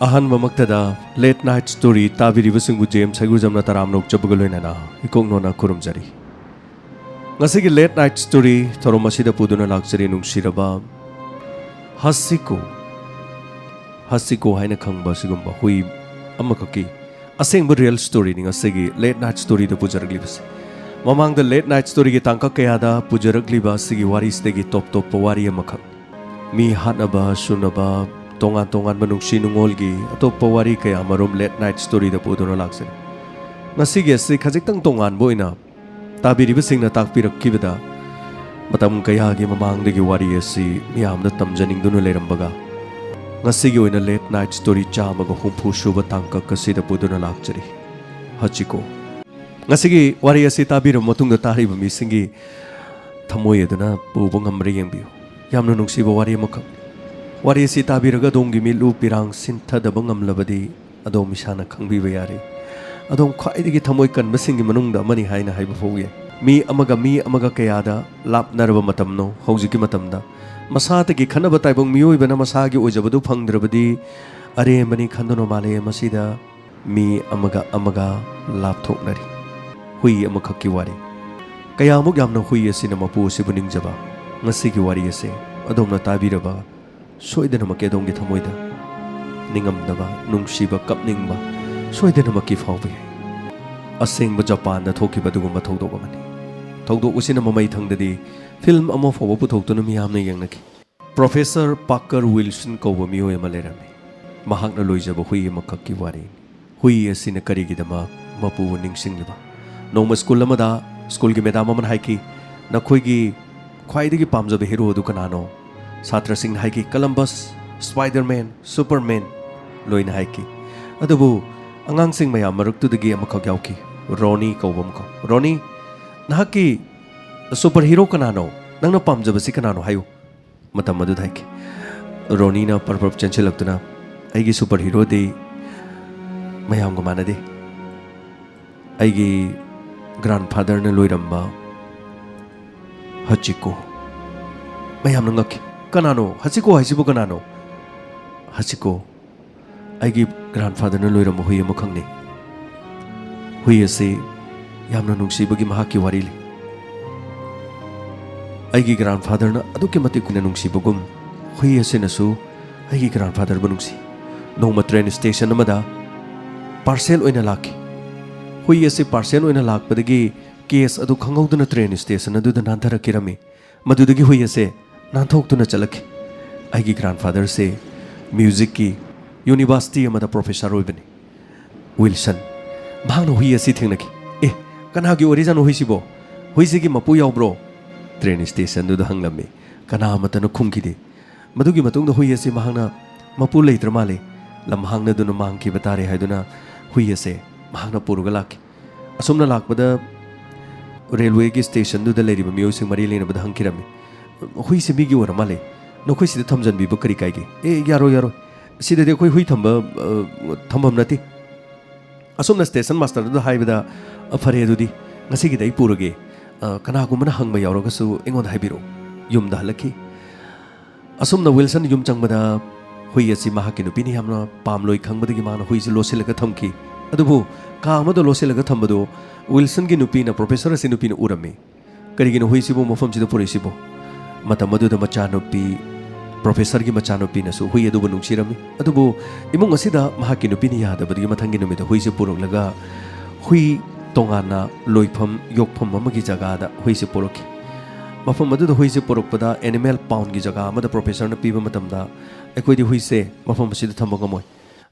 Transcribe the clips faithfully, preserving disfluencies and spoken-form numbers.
ꯑꯍꯥꯟꯕꯃꯛꯇꯗ Late Night Story ꯇꯥꯕꯤꯔꯤꯕꯁꯤꯡꯕꯨ James ꯍꯩꯒ꯭ꯔꯨꯖꯝꯅ ꯇꯔꯥꯝꯅ ꯑꯣꯛꯆꯕꯒ ꯂꯣꯏꯅꯅ ꯏꯀꯣꯛꯅꯣꯅ ꯈꯨꯔꯨꯝꯖꯔꯤ꯫ ꯉꯁꯤꯒꯤ Late Night Story ꯊꯧꯔꯝ ꯑꯁꯤꯗ ꯄꯨꯗꯨꯅ ꯂꯥꯛꯆꯔꯤ ꯅꯨꯡꯁꯤꯔꯕ ꯍꯁꯤꯀꯣ꯫ ꯍꯁꯤꯀꯣ ꯍꯥꯏꯅ ꯈꯪꯕ ꯑꯁꯤꯒꯨꯝꯕ ꯍꯨꯏ ꯑꯃꯈꯛꯀꯤ ꯑꯁꯦꯡꯕ real storyꯅꯤ ꯉꯁꯤꯒꯤ Late Night Storyꯗ ꯄꯨꯖꯔꯛꯂꯤꯕꯁꯦ꯫ ꯃꯃꯥꯡꯗ Late Night Storyꯒꯤ ꯇꯥꯡꯀꯛ ꯀꯌꯥꯗ ꯄꯨꯖꯔꯛꯂꯤꯕ ꯑꯁꯤꯒꯤ ꯋꯥꯔꯤꯁꯤꯗꯒꯤ ꯇꯣꯞ ꯇꯣꯞꯄ ꯋꯥꯔꯤ ꯑꯃꯈꯛ꯫ ꯃꯤ ꯍꯥꯠꯅꯕ, ꯁꯨꯅꯕ, ꯇꯣꯉꯥꯟ ꯇꯣꯉꯥꯟꯕ ꯅꯨꯡꯁꯤ ꯅꯨꯡꯉꯣꯜꯒꯤ ꯑꯇꯣꯞꯄ ꯋꯥꯔꯤ ꯀꯌꯥ ꯑꯃꯔꯣꯝ Late Night Storyꯗ ꯄꯨꯗꯨꯅ ꯂꯥꯛꯆꯔꯤ꯫ ꯉꯁꯤꯒꯤ ꯑꯁꯤ ꯈꯖꯤꯛꯇꯪ ꯇꯣꯉꯥꯟꯕ ꯑꯣꯏꯅ ꯇꯥꯕꯤꯔꯤꯕꯁꯤꯡꯅ ꯇꯥꯛꯄꯤꯔꯛꯈꯤꯕꯗ ꯃꯇꯝ ꯀꯌꯥꯒꯤ ꯃꯃꯥꯡꯗꯒꯤ ꯋꯥꯔꯤ ꯑꯁꯤ ꯃꯤꯌꯥꯝꯗ ꯇꯝꯖꯅꯤꯡꯗꯨꯅ ꯂꯩꯔꯝꯕꯒ ꯉꯁꯤꯒꯤ ꯑꯣꯏꯅ Late Night Story ꯆꯥꯝꯃꯒ ꯍꯨꯝꯐꯨ ꯁꯨꯕ ꯇꯥꯡꯀꯛ ꯑꯁꯤꯗ ꯄꯨꯗꯨꯅ ꯂꯥꯛꯆꯔꯤ꯫ ꯍꯆꯤꯀꯣ꯫ ꯉꯁꯤꯒꯤ ꯋꯥꯔꯤ ꯑꯁꯤ ꯇꯥꯕꯤꯔꯕ ꯃꯇꯨꯡꯗ ꯇꯥꯔꯤꯕ ꯃꯤꯁꯤꯡꯒꯤ ꯊꯃꯣꯏ ꯑꯗꯨꯅ ꯄꯨꯕ ꯉꯝꯕ꯭ꯔꯥ ꯌꯦꯡꯕꯤꯌꯨ꯫ ꯌꯥꯝꯅ ꯅꯨꯡꯁꯤꯕ ꯋꯥꯔꯤ ꯑꯃꯈꯛ꯫ ꯋꯥꯔꯤ ꯑꯁꯤ ꯇꯥꯕꯤꯔꯒ ꯑꯗꯣꯝꯒꯤ ꯃꯤꯠꯂꯨ ꯄꯤꯔꯥꯡ ꯁꯤꯟꯊꯗꯕ ꯉꯝꯂꯕꯗꯤ ꯑꯗꯣꯝ ꯏꯁꯥꯅ ꯈꯪꯕꯤꯕ ꯌꯥꯔꯦ꯫ ꯑꯗꯣꯝ ꯈ꯭ꯋꯥꯏꯗꯒꯤ ꯊꯃꯣꯏ ꯀꯟꯕꯁꯤꯡꯒꯤ ꯃꯅꯨꯡꯗ ꯑꯃꯅꯤ ꯍꯥꯏꯅ ꯍꯥꯏꯕ ꯐꯥꯎ ꯌꯥꯏ꯫ ꯃꯤ ꯑꯃꯒ ꯃꯤ ꯑꯃꯒ ꯀꯌꯥꯗ ꯂꯥꯞꯅꯔꯕ ꯃꯇꯝꯅꯣ ꯍꯧꯖꯤꯛꯀꯤ ꯃꯇꯝꯗ꯫ ꯃꯁꯥꯗꯒꯤ ꯈꯟꯅꯕ ꯇꯥꯏꯕꯪ ꯃꯤꯑꯣꯏꯕꯅ ꯃꯁꯥꯒꯤ ꯑꯣꯏꯖꯕꯗꯨ ꯐꯪꯗ꯭ꯔꯕꯗꯤ ꯑꯔꯦꯝꯕꯅꯤ ꯈꯟꯗꯨꯅ ꯃꯥꯂꯦꯝ ꯑꯁꯤꯗ ꯃꯤ ꯑꯃꯒ ꯑꯃꯒ ꯂꯥꯞꯊꯣꯛꯅꯔꯤ꯫ ꯍꯨꯏ ꯑꯃꯈꯛꯀꯤ ꯋꯥꯔꯤ꯫ ꯀꯌꯥꯃꯨꯛ ꯌꯥꯝꯅ ꯍꯨꯏ ꯑꯁꯤꯅ ꯃꯄꯨ ꯑꯁꯤꯕꯨ ꯅꯤꯡꯖꯕ꯫ ꯉꯁꯤꯒꯤ ꯋꯥꯔꯤ ꯑꯁꯦ ꯑꯗꯣꯝꯅ ꯇꯥꯕꯤꯔꯕ ꯁꯣꯏꯗꯅꯃꯛꯀꯤ ꯑꯗꯣꯝꯒꯤ ꯊꯃꯣꯏꯗ ꯅꯤꯡꯉꯝꯗꯕ, ꯅꯨꯡꯁꯤꯕ, ꯀꯞꯅꯤꯡꯕ ꯁꯣꯏꯗꯅꯃꯛꯀꯤ ꯐꯥꯎꯕ ꯌꯥꯏ꯫ ꯑꯁꯦꯡꯕ ꯖꯄꯥꯟꯗ ꯊꯣꯛꯈꯤꯕ ꯑꯗꯨꯒꯨꯝꯕ ꯊꯧꯗꯣꯛ ꯑꯃꯅꯤ꯫ ꯊꯧꯗꯣꯛ ꯑꯁꯤꯅ ꯃꯃꯩ ꯊꯪꯗꯗꯤ ꯐꯤꯜꯝ ꯑꯃ ꯐꯥꯎꯕ ꯄꯨꯊꯣꯛꯇꯨꯅ ꯃꯤꯌꯥꯝꯅ ꯌꯦꯡꯅꯈꯤ꯫ ꯄ꯭ꯔꯣꯐꯦꯁꯔ ꯄꯥꯀꯔ ꯋꯤꯜꯁꯟ ꯀꯧꯕ ꯃꯤꯑꯣꯏ ꯑꯃ ꯂꯩꯔꯝꯃꯤ꯫ ꯃꯍꯥꯛꯅ ꯂꯣꯏꯖꯕ ꯍꯨꯏ ꯑꯃꯈꯛꯀꯤ ꯋꯥꯔꯤꯅꯤ꯫ ꯍꯨꯏ ꯑꯁꯤꯅ ꯀꯔꯤꯒꯤꯗꯃꯛ ꯃꯄꯨꯕꯨ ꯅꯤꯡꯁꯤꯡꯂꯤꯕ? ꯅꯣꯡꯃ ꯁ꯭ꯀꯨꯜ ꯑꯃꯗ ꯁ꯭ꯀꯨꯜꯒꯤ ꯃꯦꯗꯥꯝ ꯑꯃꯅ ꯍꯥꯏꯈꯤ, "ꯅꯈꯣꯏꯒꯤ ꯈ꯭ꯋꯥꯏꯗꯒꯤ ꯄꯥꯝꯖꯕ ꯍꯤꯔꯣ ꯑꯗꯨ ꯀꯅꯥꯅꯣ?" ꯁꯥꯇ꯭ꯔꯁꯤꯡꯅ ꯍꯥꯏꯈꯤ, "ꯀꯂꯝꯕꯁ, ꯁ꯭ꯄꯥꯏꯗꯔꯃꯦꯟ, ꯁꯨꯄꯔꯃꯦꯟ"꯫ ꯂꯣꯏꯅ ꯍꯥꯏꯈꯤ꯫ ꯑꯗꯨꯕꯨ ꯑꯉꯥꯡꯁꯤꯡ ꯃꯌꯥꯝ ꯃꯔꯛꯇꯨꯗꯒꯤ ꯑꯃꯈꯛ ꯌꯥꯎꯈꯤ, ꯔꯣꯅꯤ ꯀꯧꯕ ꯑꯃꯈꯛ꯫ "ꯔꯣꯅꯤ, ꯅꯍꯥꯛꯀꯤ ꯁꯨꯄꯔ ꯍꯤꯔꯣ ꯀꯅꯥꯅꯣ? ꯅꯪꯅ ꯄꯥꯝꯖꯕꯁꯤ ꯀꯅꯥꯅꯣ? ꯍꯥꯏꯌꯨ"꯫ ꯃꯇꯝ ꯑꯗꯨꯗ ꯍꯥꯏꯈꯤ꯫ ꯔꯣꯅꯤꯅ ꯄꯔꯞ ꯄꯔꯞ ꯆꯦꯟꯁꯤꯜꯂꯛꯇꯨꯅ, "ꯑꯩꯒꯤ ꯁꯨꯄꯔ ꯍꯤꯔꯣꯗꯤ ꯃꯌꯥꯝꯒ ꯃꯥꯟꯅꯗꯦ꯫ ꯑꯩꯒꯤ ꯒ꯭ꯔꯥꯟꯐꯥꯗꯔꯅ ꯂꯣꯏꯔꯝꯕ ꯍꯆꯤꯀꯣ"꯫ ꯃꯌꯥꯝꯅ ꯉꯛꯈꯤ꯫ "ꯀꯅꯥꯅꯣ? ꯍꯆꯤꯀꯣ ꯍꯥꯏꯁꯤꯕꯨ ꯀꯅꯥꯅꯣ?" "ꯍꯆꯤꯀꯣ, ꯑꯩꯒꯤ ꯒ꯭ꯔꯥꯟꯐꯥꯗꯔꯅ ꯂꯣꯏꯔꯝꯕ ꯍꯨꯏ ꯑꯃꯈꯛꯅꯤ꯫ ꯍꯨꯏ ꯑꯁꯤ ꯌꯥꯝꯅ ꯅꯨꯡꯁꯤꯕꯒꯤ ꯃꯍꯥꯛꯀꯤ ꯋꯥꯔꯤ ꯂꯩ꯫ ꯑꯩꯒꯤ ꯒ꯭ꯔꯥꯟꯐꯥꯗꯔꯅ ꯑꯗꯨꯛꯀꯤ ꯃꯇꯤꯛ ꯀꯨꯏꯅ ꯅꯨꯡꯁꯤꯕꯒꯨꯝ, ꯍꯨꯏ ꯑꯁꯤꯅꯁꯨ ꯑꯩꯒꯤ ꯒ꯭ꯔꯥꯟꯐꯥꯗꯔꯕꯨ ꯅꯨꯡꯁꯤ꯫ ꯅꯣꯡꯃ ꯇ꯭ꯔꯦꯟ ꯁ꯭ꯇꯦꯁꯟ ꯑꯃꯗ ꯄꯥꯔꯁꯦꯜ ꯑꯣꯏꯅ ꯂꯥꯛꯈꯤ꯫ ꯍꯨꯏ ꯑꯁꯤ ꯄꯥꯔꯁꯦꯜ ꯑꯣꯏꯅ ꯂꯥꯛꯄꯗꯒꯤ ꯀꯦꯁ ꯑꯗꯨ ꯈꯪꯍꯧꯗꯅ ꯇ꯭ꯔꯦꯟ ꯁ꯭ꯇꯦꯁꯟ ꯑꯗꯨꯗ ꯅꯥꯟꯊꯔꯛꯈꯤꯔꯝꯃꯤ꯫ ꯃꯗꯨꯗꯒꯤ ꯍꯨꯏ ꯑꯁꯦ ꯅꯥꯟꯊꯣꯛꯇꯨꯅ ꯆꯠꯂꯛꯈꯤ꯫ ꯑꯩꯒꯤ ꯒ꯭ꯔꯥꯟꯐꯥꯗꯔꯁꯦ ꯃ꯭ꯌꯨꯖꯤꯛꯀꯤ ꯌꯨꯅꯤꯚꯔꯁꯤꯇꯤ ꯑꯃꯗ ꯄ꯭ꯔꯣꯐꯦꯁꯔ ꯑꯣꯏꯕꯅꯤ꯫ ꯋꯤꯜꯁꯟ, ꯃꯍꯥꯛꯅ ꯍꯨꯏ ꯑꯁꯤ ꯊꯦꯡꯅꯈꯤ꯫ "ꯑꯦ, ꯀꯅꯥꯒꯤ ꯑꯣꯏꯔꯤꯖꯥꯠꯅꯣ ꯍꯨꯏꯁꯤꯕꯣ? ꯍꯨꯏꯁꯤꯒꯤ ꯃꯄꯨ ꯌꯥꯎꯕ꯭ꯔꯣ?" ꯇ꯭ꯔꯦꯟ ꯁ꯭ꯇꯦꯁꯟꯗꯨꯗ ꯍꯪꯂꯝꯃꯤ꯫ ꯀꯅꯥ ꯑꯃꯠꯇꯅ ꯈꯨꯝꯈꯤꯗꯦ꯫ ꯃꯗꯨꯒꯤ ꯃꯇꯨꯡꯗ ꯍꯨꯏ ꯑꯁꯤ ꯃꯍꯥꯛꯅ ꯃꯄꯨ ꯂꯩꯇ꯭ꯔ ꯃꯥꯜꯂꯦ, ꯂꯝ ꯍꯥꯡꯅꯗꯨꯅ ꯃꯥꯡꯈꯤꯕ ꯇꯥꯔꯦ ꯍꯥꯏꯗꯨꯅ ꯍꯨꯏ ꯑꯁꯦ ꯃꯍꯥꯛꯅ ꯄꯨꯔꯒ ꯂꯥꯛꯈꯤ꯫ ꯑꯁꯨꯝꯅ ꯂꯥꯛꯄꯗ ꯔꯦꯜꯋꯦꯒꯤ ꯁ꯭ꯇꯦꯁꯟꯗꯨꯗ ꯂꯩꯔꯤꯕ ꯃꯤꯑꯣꯏꯁꯤꯡ ꯃꯔꯤ ꯂꯩꯅꯕꯗ ꯍꯪꯈꯤꯔꯝꯃꯤ, "ꯍꯨꯏꯁꯦ ꯃꯤꯒꯤ ꯑꯣꯏꯔ ꯃꯥꯜꯂꯦ, ꯅꯈꯣꯏ ꯁꯤꯗ ꯊꯝꯖꯟꯕꯤꯕ ꯀꯔꯤ ꯀꯥꯏꯒꯦ?" "ꯑꯦ, ꯌꯥꯔꯣꯏ, ꯌꯥꯔꯣꯏ, ꯁꯤꯗꯗꯤ ꯑꯩꯈꯣꯏ ꯍꯨꯏ ꯊꯝꯕ, ꯑ, ꯊꯝꯐꯝ ꯅꯠꯇꯦ"꯫ ꯑꯁꯨꯝꯅ ꯁ꯭ꯇꯦꯁꯟ ꯃꯥꯁꯇꯔꯗꯨꯗ ꯍꯥꯏꯕꯗ, "ꯑ, ꯐꯔꯦ, ꯑꯗꯨꯗꯤ ꯉꯁꯤꯒꯤꯗꯤ ꯑꯩ ꯄꯨꯔꯒꯦ꯫ ꯑ, ꯀꯅꯥꯒꯨꯝꯕꯅ ꯍꯪꯕ ꯌꯥꯎꯔꯒꯁꯨ ꯑꯩꯉꯣꯟꯗ ꯍꯥꯏꯕꯤꯔꯛꯎ"꯫ ꯌꯨꯝꯗ ꯍꯜꯂꯛꯈꯤ꯫ ꯑꯁꯨꯝꯅ ꯋꯤꯜꯁꯟ ꯌꯨꯝ ꯆꯪꯕꯗ ꯍꯨꯏ ꯑꯁꯤ ꯃꯍꯥꯛꯀꯤ ꯅꯨꯄꯤꯅ ꯌꯥꯝꯅ ꯄꯥꯝꯂꯣꯏ ꯈꯪꯕꯗꯒꯤ ꯃꯥꯅ ꯍꯨꯏꯁꯤ ꯂꯣꯠꯁꯤꯜꯂꯒ ꯊꯝꯈꯤ꯫ ꯑꯗꯨꯕꯨ ꯀꯥ ꯑꯃꯗ ꯂꯣꯠꯁꯤꯜꯂꯒ ꯊꯝꯕꯗꯨ ꯋꯤꯜꯁꯟꯒꯤ ꯅꯨꯄꯤꯅ, ꯄ꯭ꯔꯣꯐꯦꯁꯔ ꯑꯁꯤ ꯅꯨꯄꯤꯅ ꯎꯔꯝꯃꯤ꯫ "ꯀꯔꯤꯒꯤꯅꯣ ꯍꯨꯏꯁꯤꯕꯨ ꯃꯐꯝꯁꯤꯗ ꯄꯨꯔꯛꯏꯁꯤꯕꯣ?" ꯃꯇꯝ ꯑꯗꯨꯗ ꯃꯆꯥꯅꯨꯄꯤ, ꯄ꯭ꯔꯣꯐꯦꯁꯔꯒꯤ ꯃꯆꯥꯅꯨꯄꯤꯅꯁꯨ ꯍꯨꯏ ꯑꯗꯨꯕꯨ ꯅꯨꯡꯁꯤꯔꯝꯃꯤ꯫ ꯑꯗꯨꯕꯨ ꯏꯃꯨꯡ ꯑꯁꯤꯗ ꯃꯍꯥꯛꯀꯤ ꯅꯨꯄꯤꯅ ꯌꯥꯗꯕꯗꯒꯤ ꯃꯊꯪꯒꯤ ꯅꯨꯃꯤꯠꯇ ꯍꯨꯏꯁꯤ ꯄꯨꯔꯛꯂꯒ ꯍꯨꯏ ꯇꯣꯉꯥꯟꯅ ꯂꯣꯏꯐꯝ, ꯌꯣꯛꯐꯝ ꯑꯃꯒꯤ ꯖꯒꯥꯗ ꯍꯨꯏꯁꯤ ꯄꯨꯔꯛꯈꯤ꯫ ꯃꯐꯝ ꯑꯗꯨꯗ ꯍꯨꯏꯁꯤ ꯄꯨꯔꯛꯄꯗ ꯑꯦꯅꯤꯃꯦꯜ ꯄꯥꯎꯟꯒꯤ ꯖꯒꯥ ꯑꯃꯗ ꯄ꯭ꯔꯣꯐꯦꯁꯔꯅ ꯄꯤꯕ ꯃꯇꯝꯗ, "ꯑꯩꯈꯣꯏꯗꯤ ꯍꯨꯏꯁꯦ ꯃꯐꯝ ꯑꯁꯤꯗ ꯊꯝꯕ ꯉꯝꯃꯣꯏ꯫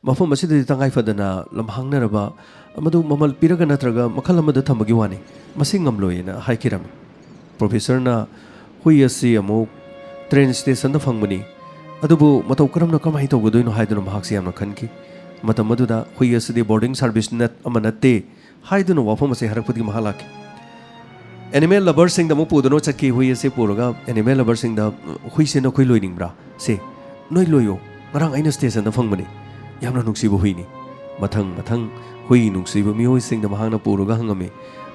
ꯃꯐꯝ ꯑꯁꯤꯗꯗꯤ ꯇꯉꯥꯏ ꯐꯗꯅ ꯂꯝꯍꯥꯡꯅꯔꯕ, ꯃꯗꯨ ꯃꯃꯜ ꯄꯤꯔꯒ ꯅꯠꯇ꯭ꯔꯒ ꯃꯈꯜ ꯑꯃꯗ ꯊꯝꯕꯒꯤ ꯋꯥꯅꯤ, ꯃꯁꯤ ꯉꯝꯂꯣꯏ" ꯍꯥꯏꯅ ꯍꯥꯏꯈꯤꯔꯝꯃꯤ꯫ ꯄ꯭ꯔꯣꯐꯦꯁꯔꯅ, "ꯍꯨꯏ ꯑꯁꯤ ꯑꯃꯨꯛ ꯇ꯭ꯔꯦꯟ ꯁ꯭ꯇꯦꯁꯟꯗ ꯐꯪꯕꯅꯤ, ꯑꯗꯨꯕꯨ ꯃꯇꯧ ꯀꯔꯝꯅ, ꯀꯃꯥꯏꯅ ꯇꯧꯒꯗꯣꯏꯅꯣ?" ꯍꯥꯏꯗꯨꯅ ꯃꯍꯥꯛꯁꯤ ꯌꯥꯝꯅ ꯈꯟꯈꯤ꯫ ꯃꯇꯝ ꯑꯗꯨꯗ ꯍꯨꯏ ꯑꯁꯤꯗꯤ ꯕꯣꯔꯗꯤꯡ ꯁꯥꯔꯚꯤꯁ ꯅꯠ-, ꯑꯃ ꯅꯠꯇꯦ ꯍꯥꯏꯗꯨꯅ ꯋꯥꯐꯝ ꯑꯁꯤ ꯍꯥꯏꯔꯛꯄꯗꯒꯤ ꯃꯍꯥꯛ ꯂꯥꯛꯈꯤ꯫ ꯑꯦꯅꯤꯃꯦꯜ ꯂꯚꯔꯁꯤꯡꯗ ꯑꯃꯨꯛ ꯄꯨꯗꯨꯅ ꯆꯠꯈꯤ꯫ ꯍꯨꯏ ꯑꯁꯤ ꯄꯨꯔꯒ ꯑꯦꯅꯤꯃꯦꯜ ꯂꯚꯔꯁꯤꯡꯗ, "ꯍꯨꯏꯁꯦ ꯅꯈꯣꯏ ꯂꯣꯏꯅꯤꯡꯕ꯭ꯔꯥ? ꯁꯦ, ꯅꯣꯏ ꯂꯣꯏꯌꯣ꯫ ꯉꯔꯥꯡ ꯑꯩꯅ ꯁ꯭ꯇꯦꯁꯟꯗ ꯐꯪꯕꯅꯤ꯫ ꯌꯥꯝꯅ ꯅꯨꯡꯁꯤꯕ ꯍꯨꯏꯅꯤ"꯫ ꯃꯊꯪ ꯃꯊꯪ ꯍꯨꯏ ꯅꯨꯡꯁꯤꯕ ꯃꯤꯑꯣꯏꯁꯤꯡꯗ ꯃꯍꯥꯛꯅ ꯄꯨꯔꯒ ꯍꯪꯉꯝꯃꯤ꯫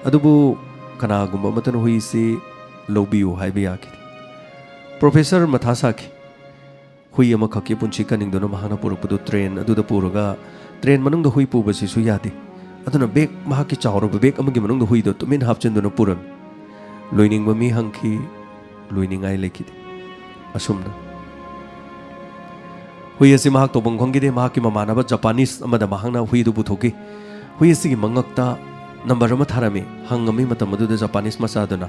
ꯑꯗꯨꯕꯨ ꯀꯅꯥꯒꯨꯝꯕ ꯑꯃꯠꯇꯅ ꯍꯨꯏꯁꯤ ꯂꯧꯕꯤꯌꯨ ꯍꯥꯏꯕ ꯌꯥꯈꯤꯗꯦ꯫ ꯄ꯭ꯔꯣꯐꯦꯁꯔ ꯃꯊꯥ ꯁꯥꯈꯤ꯫ ꯍꯨꯏ ꯑꯃꯈꯛꯀꯤ ꯄꯨꯟꯁꯤ ꯀꯟꯅꯤꯡꯗꯨꯅ ꯃꯍꯥꯛꯅ ꯄꯨꯔꯛꯄꯗꯨ ꯇ꯭ꯔꯦꯟ ꯑꯗꯨꯗ ꯄꯨꯔꯒ, ꯇ꯭ꯔꯦꯟ ꯃꯅꯨꯡꯗ ꯍꯨꯏ ꯄꯨꯕꯁꯤꯁꯨ ꯌꯥꯗꯦ꯫ ꯑꯗꯨꯅ ꯕꯦꯒ, ꯃꯍꯥꯛꯀꯤ ꯆꯥꯎꯔꯕ ꯕꯦꯒ ꯑꯃꯒꯤ ꯃꯅꯨꯡꯗ ꯍꯨꯏꯗꯣ ꯇꯨꯃꯤꯟ ꯍꯥꯞꯆꯤꯟꯗꯨꯅ ꯄꯨꯔꯝꯃꯤ꯫ ꯂꯣꯏꯅꯤꯡꯕ ꯃꯤ ꯍꯪꯈꯤ, ꯂꯣꯏꯅꯤꯡꯉꯥꯏ ꯂꯩꯈꯤꯗꯦ꯫ ꯑꯁꯨꯝꯅ ꯍꯨꯏ ꯑꯁꯤ ꯃꯍꯥꯛ ꯇꯧꯐꯝ ꯈꯪꯈꯤꯗꯦ꯫ ꯃꯍꯥꯛꯀꯤ ꯃꯃꯥꯟꯅꯕ ꯖꯄꯥꯅꯤꯁ ꯑꯃꯗ ꯃꯍꯥꯛꯅ ꯍꯨꯏꯗꯨ ꯄꯨꯊꯣꯛꯈꯤ꯫ ꯍꯨꯏ ꯑꯁꯤꯒꯤ ꯃꯉꯛꯇ ꯅꯝꯕꯔ ꯑꯃ ꯊꯥꯔꯝꯃꯤ꯫ ꯍꯪꯉꯝꯃꯤ ꯃꯇꯝ ꯑꯗꯨꯗ ꯖꯄꯥꯅꯤꯁ ꯃꯆꯥꯗꯨꯅ,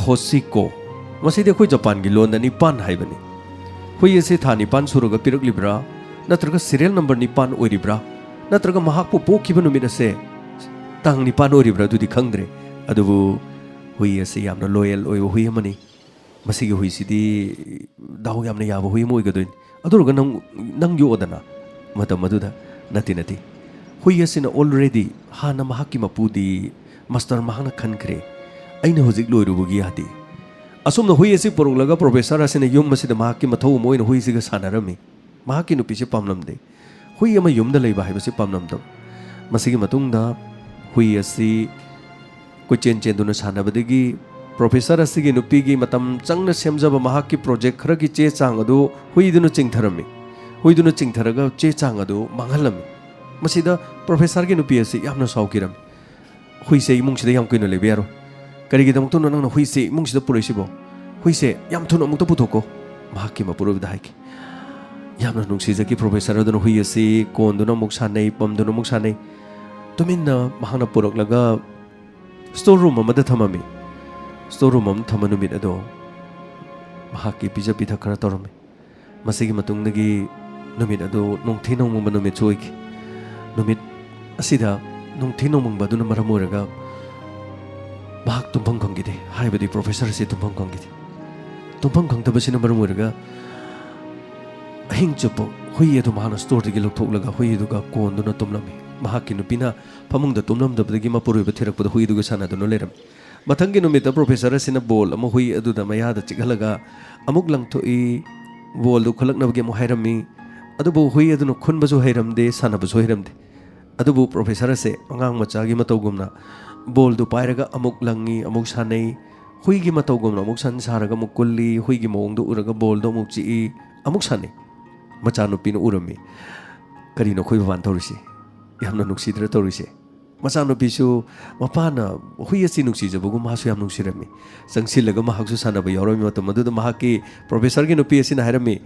"ꯍꯣꯁꯤꯀꯣ"꯫ ꯃꯁꯤꯗꯤ ꯑꯩꯈꯣꯏ ꯖꯄꯥꯟꯒꯤ ꯂꯣꯟꯗ ꯅꯤꯄꯥꯟ ꯍꯥꯏꯕꯅꯤ꯫ ꯍꯨꯏ ꯑꯁꯤ ꯊꯥ ꯅꯤꯄꯥꯟ ꯁꯨꯔꯒ ꯄꯤꯔꯛꯂꯤꯕ꯭ꯔꯥ, ꯅꯠꯇ꯭ꯔꯒ ꯁꯤꯔꯤꯌꯦꯜ ꯅꯝꯕꯔ ꯅꯤꯄꯥꯟ ꯑꯣꯏꯔꯤꯕ꯭ꯔꯥ, ꯅꯠꯇ꯭ꯔꯒ ꯃꯍꯥꯛꯄꯨ ꯄꯣꯛꯈꯤꯕ ꯅꯨꯃꯤꯠ ꯑꯁꯦ ꯇꯥꯡ ꯅꯤꯄꯥꯟ ꯑꯣꯏꯔꯤꯕ꯭ꯔꯥ, ꯑꯗꯨꯗꯤ ꯈꯪꯗ꯭ꯔꯦ꯫ ꯑꯗꯨꯕꯨ ꯍꯨꯏ ꯑꯁꯤ ꯌꯥꯝꯅ ꯂꯣꯌꯦꯜ ꯑꯣꯏꯕ ꯍꯨꯏ ꯑꯃꯅꯤ꯫ ꯃꯁꯤꯒꯤ ꯍꯨꯏꯁꯤꯗꯤ ꯗꯥꯎ ꯌꯥꯝꯅ ꯌꯥꯕ ꯍꯨꯏ ꯑꯃ ꯑꯣꯏꯒꯗꯣꯏꯅꯤ꯫ ꯑꯗꯨ ꯑꯣꯏꯔꯒ ꯅꯪ, ꯅꯪ ꯌꯣꯛꯑꯣꯗꯅ꯫ ꯃꯇꯝ ꯑꯗꯨꯗ, "ꯅꯠꯇꯦ, ꯅꯠꯇꯦ꯫ ꯍꯨꯏ ꯑꯁꯤꯅ already ꯍꯥꯟꯅ ꯃꯍꯥꯛꯀꯤ ꯃꯄꯨꯗꯤ ꯃꯥꯁꯇꯔ ꯃꯍꯥꯛꯅ ꯈꯟꯈ꯭ꯔꯦ꯫ ꯑꯩꯅ ꯍꯧꯖꯤꯛ ꯂꯣꯏꯔꯨꯕꯒꯤ ꯌꯥꯗꯦ"꯫ ꯑꯁꯨꯝꯅ ꯍꯨꯏ ꯑꯁꯤ ꯄꯨꯔꯛꯂꯒ ꯄ꯭ꯔꯣꯐꯦꯁꯔ ꯑꯁꯤꯅ ꯌꯨꯝ ꯑꯁꯤꯗ ꯃꯍꯥꯛꯀꯤ ꯃꯊꯧ ꯑꯃ ꯑꯣꯏꯅ ꯍꯨꯏꯁꯤꯒ ꯁꯥꯟꯅꯔꯝꯃꯤ꯫ ꯃꯍꯥꯛꯀꯤ ꯅꯨꯄꯤꯁꯤ ꯄꯥꯝꯂꯝꯗꯦ꯫ ꯍꯨꯏ ꯑꯃ ꯌꯨꯝꯗ ꯂꯩꯕ ꯍꯥꯏꯕꯁꯤ ꯄꯥꯝꯂꯝꯗꯕ꯫ ꯃꯁꯤꯒꯤ ꯃꯇꯨꯡꯗ ꯍꯨꯏ ꯑꯁꯤ ꯀꯣꯏꯆꯦꯟ ꯆꯦꯟꯗꯨꯅ ꯁꯥꯟꯅꯕꯗꯒꯤ ꯄ꯭ꯔꯣꯐꯦꯁꯔ ꯑꯁꯤꯒꯤ ꯅꯨꯄꯤꯒꯤ ꯃꯇꯝ ꯆꯪꯅ ꯁꯦꯝꯖꯕ ꯃꯍꯥꯛꯀꯤ ꯄ꯭ꯔꯣꯖꯦꯛ ꯈꯔꯒꯤ ꯆꯦ ꯆꯥꯡ ꯑꯗꯨ ꯍꯨꯏꯗꯨꯅ ꯆꯤꯡꯊꯔꯝꯃꯤ꯫ ꯍꯨꯏꯗꯨꯅ ꯆꯤꯡꯊꯔꯒ ꯆꯦ ꯆꯥꯡ ꯑꯗꯨ ꯃꯥꯡꯍꯜꯂꯝꯃꯤ꯫ ꯃꯁꯤꯗ ꯄ꯭ꯔꯣꯐꯦꯁꯔꯒꯤ ꯅꯨꯄꯤ ꯑꯁꯤ ꯌꯥꯝꯅ ꯁꯥꯎꯈꯤꯔꯝꯃꯤ꯫ "ꯍꯨꯏꯁꯦ ꯏꯃꯨꯡꯁꯤꯗ ꯌꯥꯝ ꯀꯨꯏꯅ ꯂꯩꯕ ꯌꯥꯔꯣꯏ꯫ ꯀꯔꯤꯒꯤꯗꯃꯛꯇꯅꯣ ꯅꯪꯅ ꯍꯨꯏꯁꯦ ꯏꯃꯨꯡꯁꯤꯗ ꯄꯨꯔꯛꯏꯁꯤꯕꯣ? ꯍꯨꯏꯁꯦ ꯌꯥꯝ ꯊꯨꯅ ꯑꯃꯨꯛꯇ ꯄꯨꯊꯣꯛꯀꯣ"꯫ ꯃꯍꯥꯛꯀꯤ ꯃꯄꯨꯔꯣꯏꯕꯗ ꯍꯥꯏꯈꯤ꯫ ꯌꯥꯝꯅ ꯅꯨꯡꯁꯤꯖꯈꯤ ꯄ꯭ꯔꯣꯐꯦꯁꯔ ꯑꯗꯨꯅ ꯍꯨꯏ ꯑꯁꯤ ꯀꯣꯟꯗꯨꯅ ꯑꯃꯨꯛ ꯁꯥꯟꯅꯩ, ꯄꯝꯗꯨꯅ ꯑꯃꯨꯛ ꯁꯥꯟꯅꯩ꯫ ꯇꯨꯃꯤꯟꯅ ꯃꯍꯥꯛꯅ ꯄꯨꯔꯛꯂꯒ ꯁ꯭ꯇꯣꯔ ꯔꯨꯝ ꯑꯃꯗ ꯊꯝꯃꯝꯃꯤ꯫ ꯁ꯭ꯇꯣꯔ ꯔꯨꯝ ꯑꯃꯗ ꯊꯝꯕ ꯅꯨꯃꯤꯠ ꯑꯗꯣ ꯃꯍꯥꯛꯀꯤ ꯄꯤꯖ ꯄꯤꯊꯛ ꯈꯔ ꯇꯧꯔꯝꯃꯤ꯫ ꯃꯁꯤꯒꯤ ꯃꯇꯨꯡꯗꯒꯤ ꯅꯨꯃꯤꯠ ꯑꯗꯨ ꯅꯣꯡꯊꯤ ꯅꯣꯡꯃꯪꯕ ꯅꯨꯃꯤꯠꯁꯨ ꯑꯣꯏꯈꯤ꯫ ꯅꯨꯃꯤꯠ ꯑꯁꯤꯗ ꯅꯣꯡꯊꯤ ꯅꯣꯡꯃꯪꯕ ꯑꯗꯨꯅ ꯃꯔꯝ ꯑꯣꯏꯔꯒ ꯃꯍꯥꯛ ꯇꯨꯝꯐꯝ ꯈꯪꯈꯤꯗꯦ, ꯍꯥꯏꯕꯗꯤ ꯄ꯭ꯔꯣꯐꯦꯁꯔ ꯑꯁꯤ ꯇꯨꯝꯐꯝ ꯈꯪꯈꯤꯗꯦ꯫ ꯇꯨꯝꯐꯝ ꯈꯪꯗꯕꯁꯤꯅ ꯃꯔꯝ ꯑꯣꯏꯔꯒ ꯑꯍꯤꯡ ꯆꯨꯞꯄ ꯍꯨꯏ ꯑꯗꯨ ꯃꯍꯥꯛꯅ ꯁ꯭ꯇꯣꯔꯗꯒꯤ ꯂꯧꯊꯣꯛꯂꯒ ꯍꯨꯏ ꯑꯗꯨꯒ ꯀꯣꯟꯗꯨꯅ ꯇꯨꯝꯂꯝꯃꯤ꯫ ꯃꯍꯥꯛꯀꯤ ꯅꯨꯄꯤꯅ ꯐꯃꯨꯡꯗ ꯇꯨꯝꯂꯝꯗꯕꯗꯒꯤ ꯃꯄꯨꯔꯣꯏꯕ ꯊꯤꯔꯛꯄꯗ ꯍꯨꯏ ꯑꯗꯨꯒ ꯁꯥꯟꯅꯗꯨꯅ ꯂꯩꯔꯝꯃꯤ꯫ ꯃꯊꯪꯒꯤ ꯅꯨꯃꯤꯠꯇ ꯄ꯭ꯔꯣꯐꯦꯁꯔ ꯑꯁꯤꯅ ꯕꯣꯜ ꯑꯃ ꯍꯨꯏ ꯑꯗꯨꯗ ꯃꯌꯥꯗ ꯆꯤꯛꯍꯜꯂꯒ ꯑꯃꯨꯛ ꯂꯪꯊꯣꯛꯏ꯫ ꯕꯣꯜꯗꯨ ꯈꯨꯜꯂꯛꯅꯕꯒꯤ ꯑꯃꯨꯛ ꯍꯥꯏꯔꯝꯃꯤ꯫ ꯑꯗꯨꯕꯨ ꯍꯨꯏ ꯑꯗꯨꯅ ꯈꯨꯟꯕꯁꯨ ꯍꯩꯔꯝꯗꯦ, ꯁꯥꯟꯅꯕꯁꯨ ꯍꯩꯔꯝꯗꯦ꯫ ꯑꯗꯨꯕꯨ ꯄ꯭ꯔꯣꯐꯦꯁꯔ ꯑꯁꯦ ꯑꯉꯥꯡ ꯃꯆꯥꯒꯤ ꯃꯇꯧꯒꯨꯝꯅ ꯕꯣꯜꯗꯨ ꯄꯥꯏꯔꯒ ꯑꯃꯨꯛ ꯂꯪꯉꯤ, ꯑꯃꯨꯛ ꯁꯥꯟꯅꯩ꯫ ꯍꯨꯏꯒꯤ ꯃꯇꯧꯒꯨꯝꯅ ꯑꯃꯨꯛ ꯁꯟ ꯁꯥꯔꯒ ꯑꯃꯨꯛ ꯀꯨꯜꯂꯤ꯫ ꯍꯨꯏꯒꯤ ꯃꯑꯣꯡꯗꯣ ꯎꯔꯒ ꯕꯣꯜꯗꯣ ꯑꯃꯨꯛ ꯆꯤꯛꯏ꯫ ꯑꯃꯨꯛ ꯁꯥꯟꯅꯩ꯫ ꯃꯆꯥꯅꯨꯄꯤꯅ ꯎꯔꯝꯃꯤ꯫ "ꯀꯔꯤꯅꯣ ꯑꯩꯈꯣꯏ ꯕꯕꯥꯅ ꯇꯧꯔꯤꯁꯦ? ꯌꯥꯝꯅ ꯅꯨꯡꯁꯤꯗ꯭ꯔ ꯇꯧꯔꯤꯁꯦ?" ꯃꯆꯥꯅꯨꯄꯤꯁꯨ ꯃꯄꯥꯅ ꯍꯨꯏ ꯑꯁꯤ ꯅꯨꯡꯁꯤꯖꯕꯒꯨꯝ ꯃꯥꯁꯨ ꯌꯥꯝ ꯅꯨꯡꯁꯤꯔꯝꯃꯤ꯫ ꯆꯪꯁꯤꯜꯂꯒ ꯃꯍꯥꯛꯁꯨ ꯁꯥꯟꯅꯕ ꯌꯥꯎꯔꯝꯃꯤ꯫ ꯃꯇꯝ ꯑꯗꯨꯗ ꯃꯍꯥꯛꯀꯤ professorꯒꯤ ꯅꯨꯄꯤ ꯑꯁꯤꯅ ꯍꯥꯏꯔꯝꯃꯤ,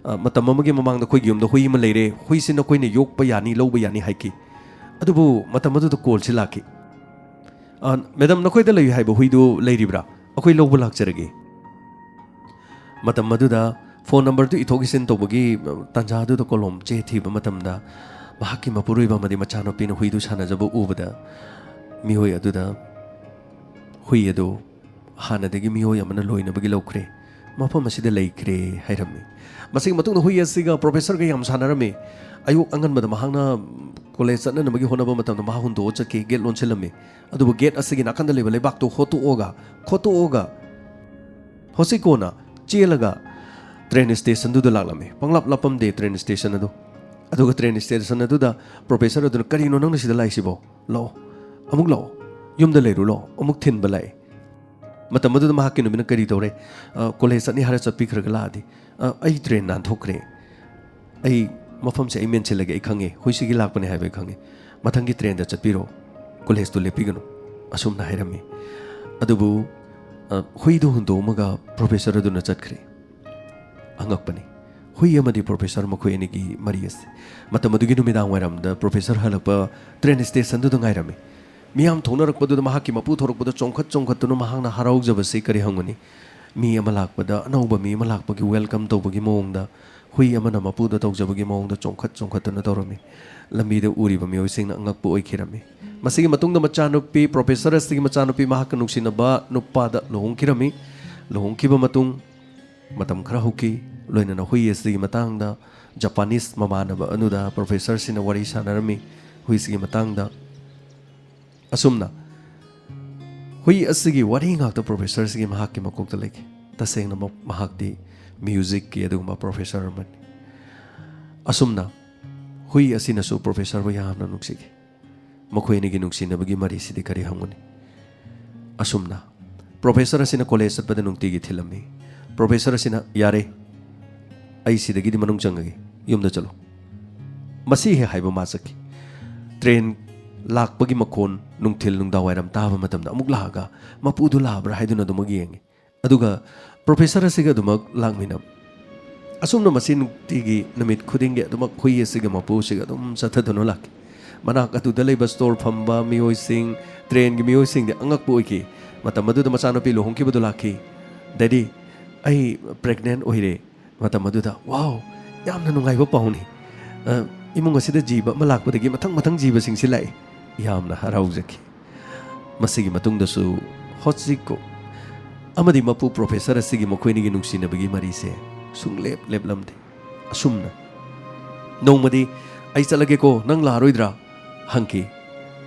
"ꯑ, ꯃꯇꯝ ꯑꯃꯒꯤ ꯃꯃꯥꯡꯗ ꯑꯩꯈꯣꯏꯒꯤ ꯌꯨꯝꯗ ꯍꯨꯏ ꯑꯃ ꯂꯩꯔꯦ, ꯍꯨꯏꯁꯤ ꯅꯈꯣꯏꯅ ꯌꯣꯛꯄ ꯌꯥꯅꯤ, ꯂꯧꯕ ꯌꯥꯅꯤ" ꯍꯥꯏꯈꯤ꯫ ꯑꯗꯨꯕꯨ ꯃꯇꯝ ꯑꯗꯨꯗ callꯁꯤ ꯂꯥꯛꯈꯤ꯫ "ꯑ, madam, ꯅꯈꯣꯏꯗ ꯂꯩ ꯍꯥꯏꯕ ꯍꯨꯏꯗꯨ ꯂꯩꯔꯤꯕ꯭ꯔꯥ? ꯑꯩꯈꯣꯏ ꯂꯧꯕ ꯂꯥꯛꯆꯔꯒꯦ"꯫ ꯃꯇꯝ ꯑꯗꯨꯗ phone numberꯗꯨ ꯏꯊꯣꯛ ꯏꯁꯤꯟ ꯇꯧꯕꯒꯤ, ꯑ, ꯇꯥꯟꯖꯥ ꯑꯗꯨꯗ ꯀꯣꯂꯣꯝ ꯆꯦ ꯊꯤꯕ ꯃꯇꯝꯗ, ꯃꯍꯥꯛꯀꯤ ꯃꯄꯨꯔꯣꯏꯕ ꯑꯃꯗꯤ ꯃꯆꯥꯅꯨꯄꯤꯅ ꯍꯨꯏꯗꯨ ꯁꯥꯟꯅꯖꯕ ꯎꯕꯗ, ꯃꯤꯑꯣꯏ ꯑꯗꯨꯗ ꯍꯨꯏ ꯑꯗꯨ ꯍꯥꯟꯅꯗꯒꯤ ꯃꯤꯑꯣꯏ ꯑꯃꯅ ꯂꯣꯏꯅꯕꯒꯤ ꯂꯧꯈ꯭ꯔꯦ, ꯃꯐꯝ ꯑꯁꯤꯗ ꯂꯩꯈ꯭ꯔꯦ ꯍꯥꯏꯔꯝꯃꯤ꯫ ꯃꯁꯤꯒꯤ ꯃꯇꯨꯡꯗ ꯍꯨꯏ ꯑꯁꯤꯒ professorꯒ ꯌꯥꯝ ꯁꯥꯟꯅꯔꯝꯃꯤ꯫ ꯑꯌꯨꯛ ꯑꯉꯟꯕꯗ ꯃꯍꯥꯛꯅ college ꯆꯠꯅꯅꯕꯒꯤ ꯍꯣꯠꯅꯕ ꯃꯇꯝꯗ ꯃꯍꯥꯛ ꯍꯨꯟꯗꯣꯛꯑ ꯆꯠꯈꯤ, gate ꯂꯣꯟꯁꯤꯜꯂꯝꯃꯤ꯫ ꯑꯗꯨꯕꯨ gate ꯑꯁꯤꯒꯤ ꯅꯥꯀꯟꯗ ꯂꯩꯕ ꯂꯩꯕꯥꯛꯇꯨ ꯍꯣꯠꯇꯣꯛꯑꯒ, ꯈꯣꯠꯇꯣꯛꯑꯒ, ꯍꯧꯖꯤꯛ ꯀꯣꯟꯅ ꯆꯦꯜꯂꯒ train stationꯗꯨꯗ ꯂꯥꯛꯂꯝꯃꯤ꯫ ꯄꯪꯂꯥꯞ ꯂꯥꯞꯄꯝꯗꯦ train station ꯑꯗꯨ꯫ ꯑꯗꯨꯒ train station ꯑꯗꯨꯗ professor ꯑꯗꯨꯅ, "ꯀꯔꯤꯅꯣ ꯅꯪꯅ ꯁꯤꯗ ꯂꯥꯛꯏꯁꯤꯕꯣ? ꯂꯥꯛꯑꯣ, ꯑꯃꯨꯛ ꯂꯥꯛꯑꯣ, ꯌꯨꯝꯗ ꯂꯩꯔꯨ ꯂꯥꯛꯑꯣ", ꯑꯃꯨꯛ ꯊꯤꯟꯕ ꯂꯥꯛꯑꯦ꯫ ꯃꯇꯝ ꯑꯗꯨꯗ ꯃꯍꯥꯛꯀꯤ ꯅꯨꯃꯤꯠꯅ ꯀꯔꯤ ꯇꯧꯔꯦ? "ꯑ, college ꯆꯠꯅꯤ ꯍꯥꯏꯔ ꯆꯠꯄꯤꯈ꯭ꯔꯒ ꯂꯥꯛꯑꯗꯤ, ꯑ, ꯑꯩ train ꯅꯥꯟꯊꯣꯛꯈ꯭ꯔꯦ꯫ ꯑꯩ ꯃꯐꯝꯁꯦ ꯑꯩ ꯃꯦꯟꯁꯤꯜꯂꯒꯦ, ꯑꯩ ꯈꯪꯉꯦ, ꯍꯨꯏꯁꯤꯒꯤ ꯂꯥꯛꯄꯅꯦ ꯍꯥꯏꯕ ꯑꯩ ꯈꯪꯉꯦ꯫ ꯃꯊꯪꯒꯤ trainꯗ ꯆꯠꯄꯤꯔꯣ, collegeꯇꯨ ꯂꯦꯞꯄꯤꯒꯅꯨ", ꯑꯁꯨꯝꯅ ꯍꯥꯏꯔꯝꯃꯤ꯫ ꯑꯗꯨꯕꯨ, ꯑ, ꯍꯨꯏꯗꯨ ꯍꯨꯟꯗꯣꯛꯑꯝꯃꯒ professor ꯑꯗꯨꯅ ꯆꯠꯈ꯭ꯔꯦ꯫ ꯑꯉꯛꯄꯅꯤ꯫ ꯍꯨꯏ ꯑꯃꯗꯤ professor ꯃꯈꯣꯏ ꯑꯅꯤꯒꯤ ꯃꯔꯤ ꯑꯁꯤ꯫ ꯃꯇꯝ ꯑꯗꯨꯒꯤ ꯅꯨꯃꯤꯗꯥꯡ ꯋꯥꯏꯔꯝꯗ professor ꯍꯜꯂꯛꯄ train stationꯗꯨꯗ ꯉꯥꯏꯔꯝꯃꯤ꯫ ꯃꯤꯌꯥꯝ ꯊꯣꯛꯅꯔꯛꯄꯗꯨꯗ ꯃꯍꯥꯛꯀꯤ ꯃꯄꯨ ꯊꯣꯔꯛꯄꯗ ꯆꯣꯡꯈꯠ ꯆꯣꯡꯈꯠꯇꯨꯅ ꯃꯍꯥꯛꯅ ꯍꯔꯥꯎꯖꯕꯁꯤ ꯀꯔꯤ ꯍꯪꯒꯅꯤ? ꯃꯤ ꯑꯃ ꯂꯥꯛꯄꯗ, ꯑꯅꯧꯕ ꯃꯤ ꯑꯃ ꯂꯥꯛꯄꯒꯤ welcome ꯇꯧꯕꯒꯤ ꯃꯑꯣꯡꯗ, ꯍꯨꯏ ꯑꯃꯅ ꯃꯄꯨꯗ ꯇꯧꯖꯕꯒꯤ ꯃꯑꯣꯡꯗ ꯆꯣꯡꯈꯠ ꯆꯣꯡꯈꯠꯇꯨꯅ ꯇꯧꯔꯝꯃꯤ꯫ ꯂꯝꯕꯤꯗ ꯎꯔꯤꯕ ꯃꯤꯑꯣꯏꯁꯤꯡꯅ ꯑꯉꯛꯄ ꯑꯣꯏꯈꯤꯔꯝꯃꯤ꯫ ꯃꯁꯤꯒꯤ ꯃꯇꯨꯡꯗ ꯃꯆꯥꯅꯨꯄꯤ, professor ꯑꯁꯤꯒꯤ ꯃꯆꯥꯅꯨꯄꯤ ꯃꯍꯥꯛꯀ ꯅꯨꯡꯁꯤꯅꯕ ꯅꯨꯄꯥꯗ ꯂꯨꯍꯣꯡꯈꯤꯔꯝꯃꯤ꯫ ꯂꯨꯍꯣꯡꯈꯤꯕ ꯃꯇꯨꯡ ꯃꯇꯝ ꯈꯔ ꯍꯧꯈꯤ꯫ ꯂꯣꯏꯅꯅ ꯍꯨꯏ ꯑꯁꯤꯒꯤ ꯃꯇꯥꯡꯗ Japanese ꯃꯃꯥꯟꯅꯕ ꯑꯗꯨꯗ professorꯁꯤꯅ ꯋꯥꯔꯤ ꯁꯥꯟꯅꯔꯝꯃꯤ꯫ ꯍꯨꯏꯁꯤꯒꯤ ꯃꯇꯥꯡꯗ ꯑꯁꯨꯝꯅ ꯍꯨꯏ ꯑꯁꯤꯒꯤ ꯋꯥꯔꯤ ꯉꯥꯛꯇ professorꯁꯤꯒꯤ ꯃꯍꯥꯛꯀꯤ ꯃꯀꯣꯛꯇ ꯂꯩꯈꯤ꯫ ꯇꯁꯦꯡꯅꯃꯛ ꯃꯍꯥꯛꯇꯤ musicꯀꯤ ꯑꯗꯨꯒꯨꯝꯕ professor ꯑꯃꯅꯤ꯫ ꯑꯁꯨꯝꯅ ꯍꯨꯏ ꯑꯁꯤꯅꯁꯨ professorꯕꯨ ꯌꯥꯝꯅ ꯅꯨꯡꯁꯤꯈꯤ꯫ ꯃꯈꯣꯏ ꯑꯅꯤꯒꯤ ꯅꯨꯡꯁꯤꯅꯕꯒꯤ ꯃꯔꯤꯁꯤꯗꯤ ꯀꯔꯤ ꯍꯪꯒꯅꯤ? ꯑꯁꯨꯝꯅ professor ꯑꯁꯤꯅ college ꯆꯠꯄꯗ ꯅꯨꯡꯇꯤꯒꯤ ꯊꯤꯜꯂꯝꯃꯤ꯫ Professor ꯑꯁꯤꯅ, "ꯌꯥꯔꯦ, "ꯑꯩ ꯁꯤꯗꯒꯤꯗꯤ ꯃꯅꯨꯡ ꯆꯪꯉꯒꯦ, ꯌꯨꯝꯗ ꯆꯠꯂꯣ"꯫ ꯃꯁꯤ ꯍꯦꯛ ꯍꯥꯏꯕ ꯃꯥ ꯆꯠꯈꯤ꯫ ꯇ꯭ꯔꯦꯟ ꯂꯥꯛꯄꯒꯤ ꯃꯈꯣꯟ ꯅꯨꯡꯊꯤꯜ ꯅꯨꯡꯗꯥꯡꯋꯥꯏꯔꯝ ꯇꯥꯕ ꯃꯇꯝꯗ ꯑꯃꯨꯛ ꯂꯥꯛꯑꯒ, "ꯃꯄꯨꯗꯨ ꯂꯥꯛꯑꯕ꯭ꯔꯥ?" ꯍꯥꯏꯗꯨꯅ ꯑꯗꯨꯃꯛ ꯌꯦꯡꯉꯤ꯫ ꯑꯗꯨꯒ ꯄ꯭ꯔꯣꯐꯦꯁꯔ ꯑꯁꯤꯒ ꯑꯗꯨꯃꯛ ꯂꯥꯛꯃꯤꯟꯅꯕ꯫ ꯑꯁꯨꯝꯅ ꯃꯁꯤ ꯅꯨꯡꯇꯤꯒꯤ ꯅꯨꯃꯤꯠ ꯈꯨꯗꯤꯡꯒꯤ ꯑꯗꯨꯃꯛ ꯍꯨꯏ ꯑꯁꯤꯒ ꯃꯄꯨ ꯑꯁꯤꯒ ꯑꯗꯨꯝ ꯆꯠꯊꯗꯨꯅ ꯂꯥꯛꯈꯤ꯫ ꯃꯅꯥꯛ ꯑꯗꯨꯗ ꯂꯩꯕ ꯁ꯭ꯇꯣꯔ ꯐꯝꯕ ꯃꯤꯑꯣꯏꯁꯤꯡ, ꯇ꯭ꯔꯦꯟꯒꯤ ꯃꯤꯑꯣꯏꯁꯤꯡꯗꯤ ꯑꯉꯛꯄ ꯑꯣꯏꯈꯤ꯫ ꯃꯇꯝ ꯑꯗꯨꯗ ꯃꯆꯥꯅꯨꯄꯤ ꯂꯨꯍꯣꯡꯈꯤꯕꯗꯨ ꯂꯥꯛꯈꯤ꯫ "ꯗꯦꯗꯤ, ꯑꯩ ꯄ꯭ꯔꯦꯒꯅꯦꯟ ꯑꯣꯏꯔꯦ"꯫ ꯃꯇꯝ ꯑꯗꯨꯗ, "ꯋꯥꯎ, ꯌꯥꯝꯅ ꯅꯨꯡꯉꯥꯏꯕ ꯄꯥꯎꯅꯤ꯫ ꯑ, ꯏꯃꯨꯡ ꯑꯁꯤꯗ ꯖꯤꯕ ꯑꯃ ꯂꯥꯛꯄꯗꯒꯤ ꯃꯊꯪ ꯃꯊꯪ ꯖꯤꯕꯁꯤꯡꯁꯤ ꯂꯥꯛꯏ"꯫ ꯌꯥꯝꯅ ꯍꯔꯥꯎꯖꯈꯤ꯫ ꯃꯁꯤꯒꯤ ꯃꯇꯨꯡꯗꯁꯨ ꯍꯣꯆꯤꯀꯣ ꯑꯃꯗꯤ ꯃꯄꯨ ꯄ꯭ꯔꯣꯐꯦꯁꯔ ꯑꯁꯤꯒꯤ ꯃꯈꯣꯏꯅꯤꯒꯤ ꯅꯨꯡꯁꯤꯅꯕꯒꯤ ꯃꯔꯤꯁꯦ ꯁꯨꯡꯂꯦꯞ ꯂꯦꯞꯂꯝꯗꯦ꯫ ꯑꯁꯨꯝꯅ ꯅꯣꯡꯃꯗꯤ, "ꯑꯩ ꯆꯠꯂꯒꯦꯀꯣ, ꯅꯪ ꯂꯥꯛꯑꯔꯣꯏꯗ꯭ꯔꯥ?" ꯍꯪꯈꯤ꯫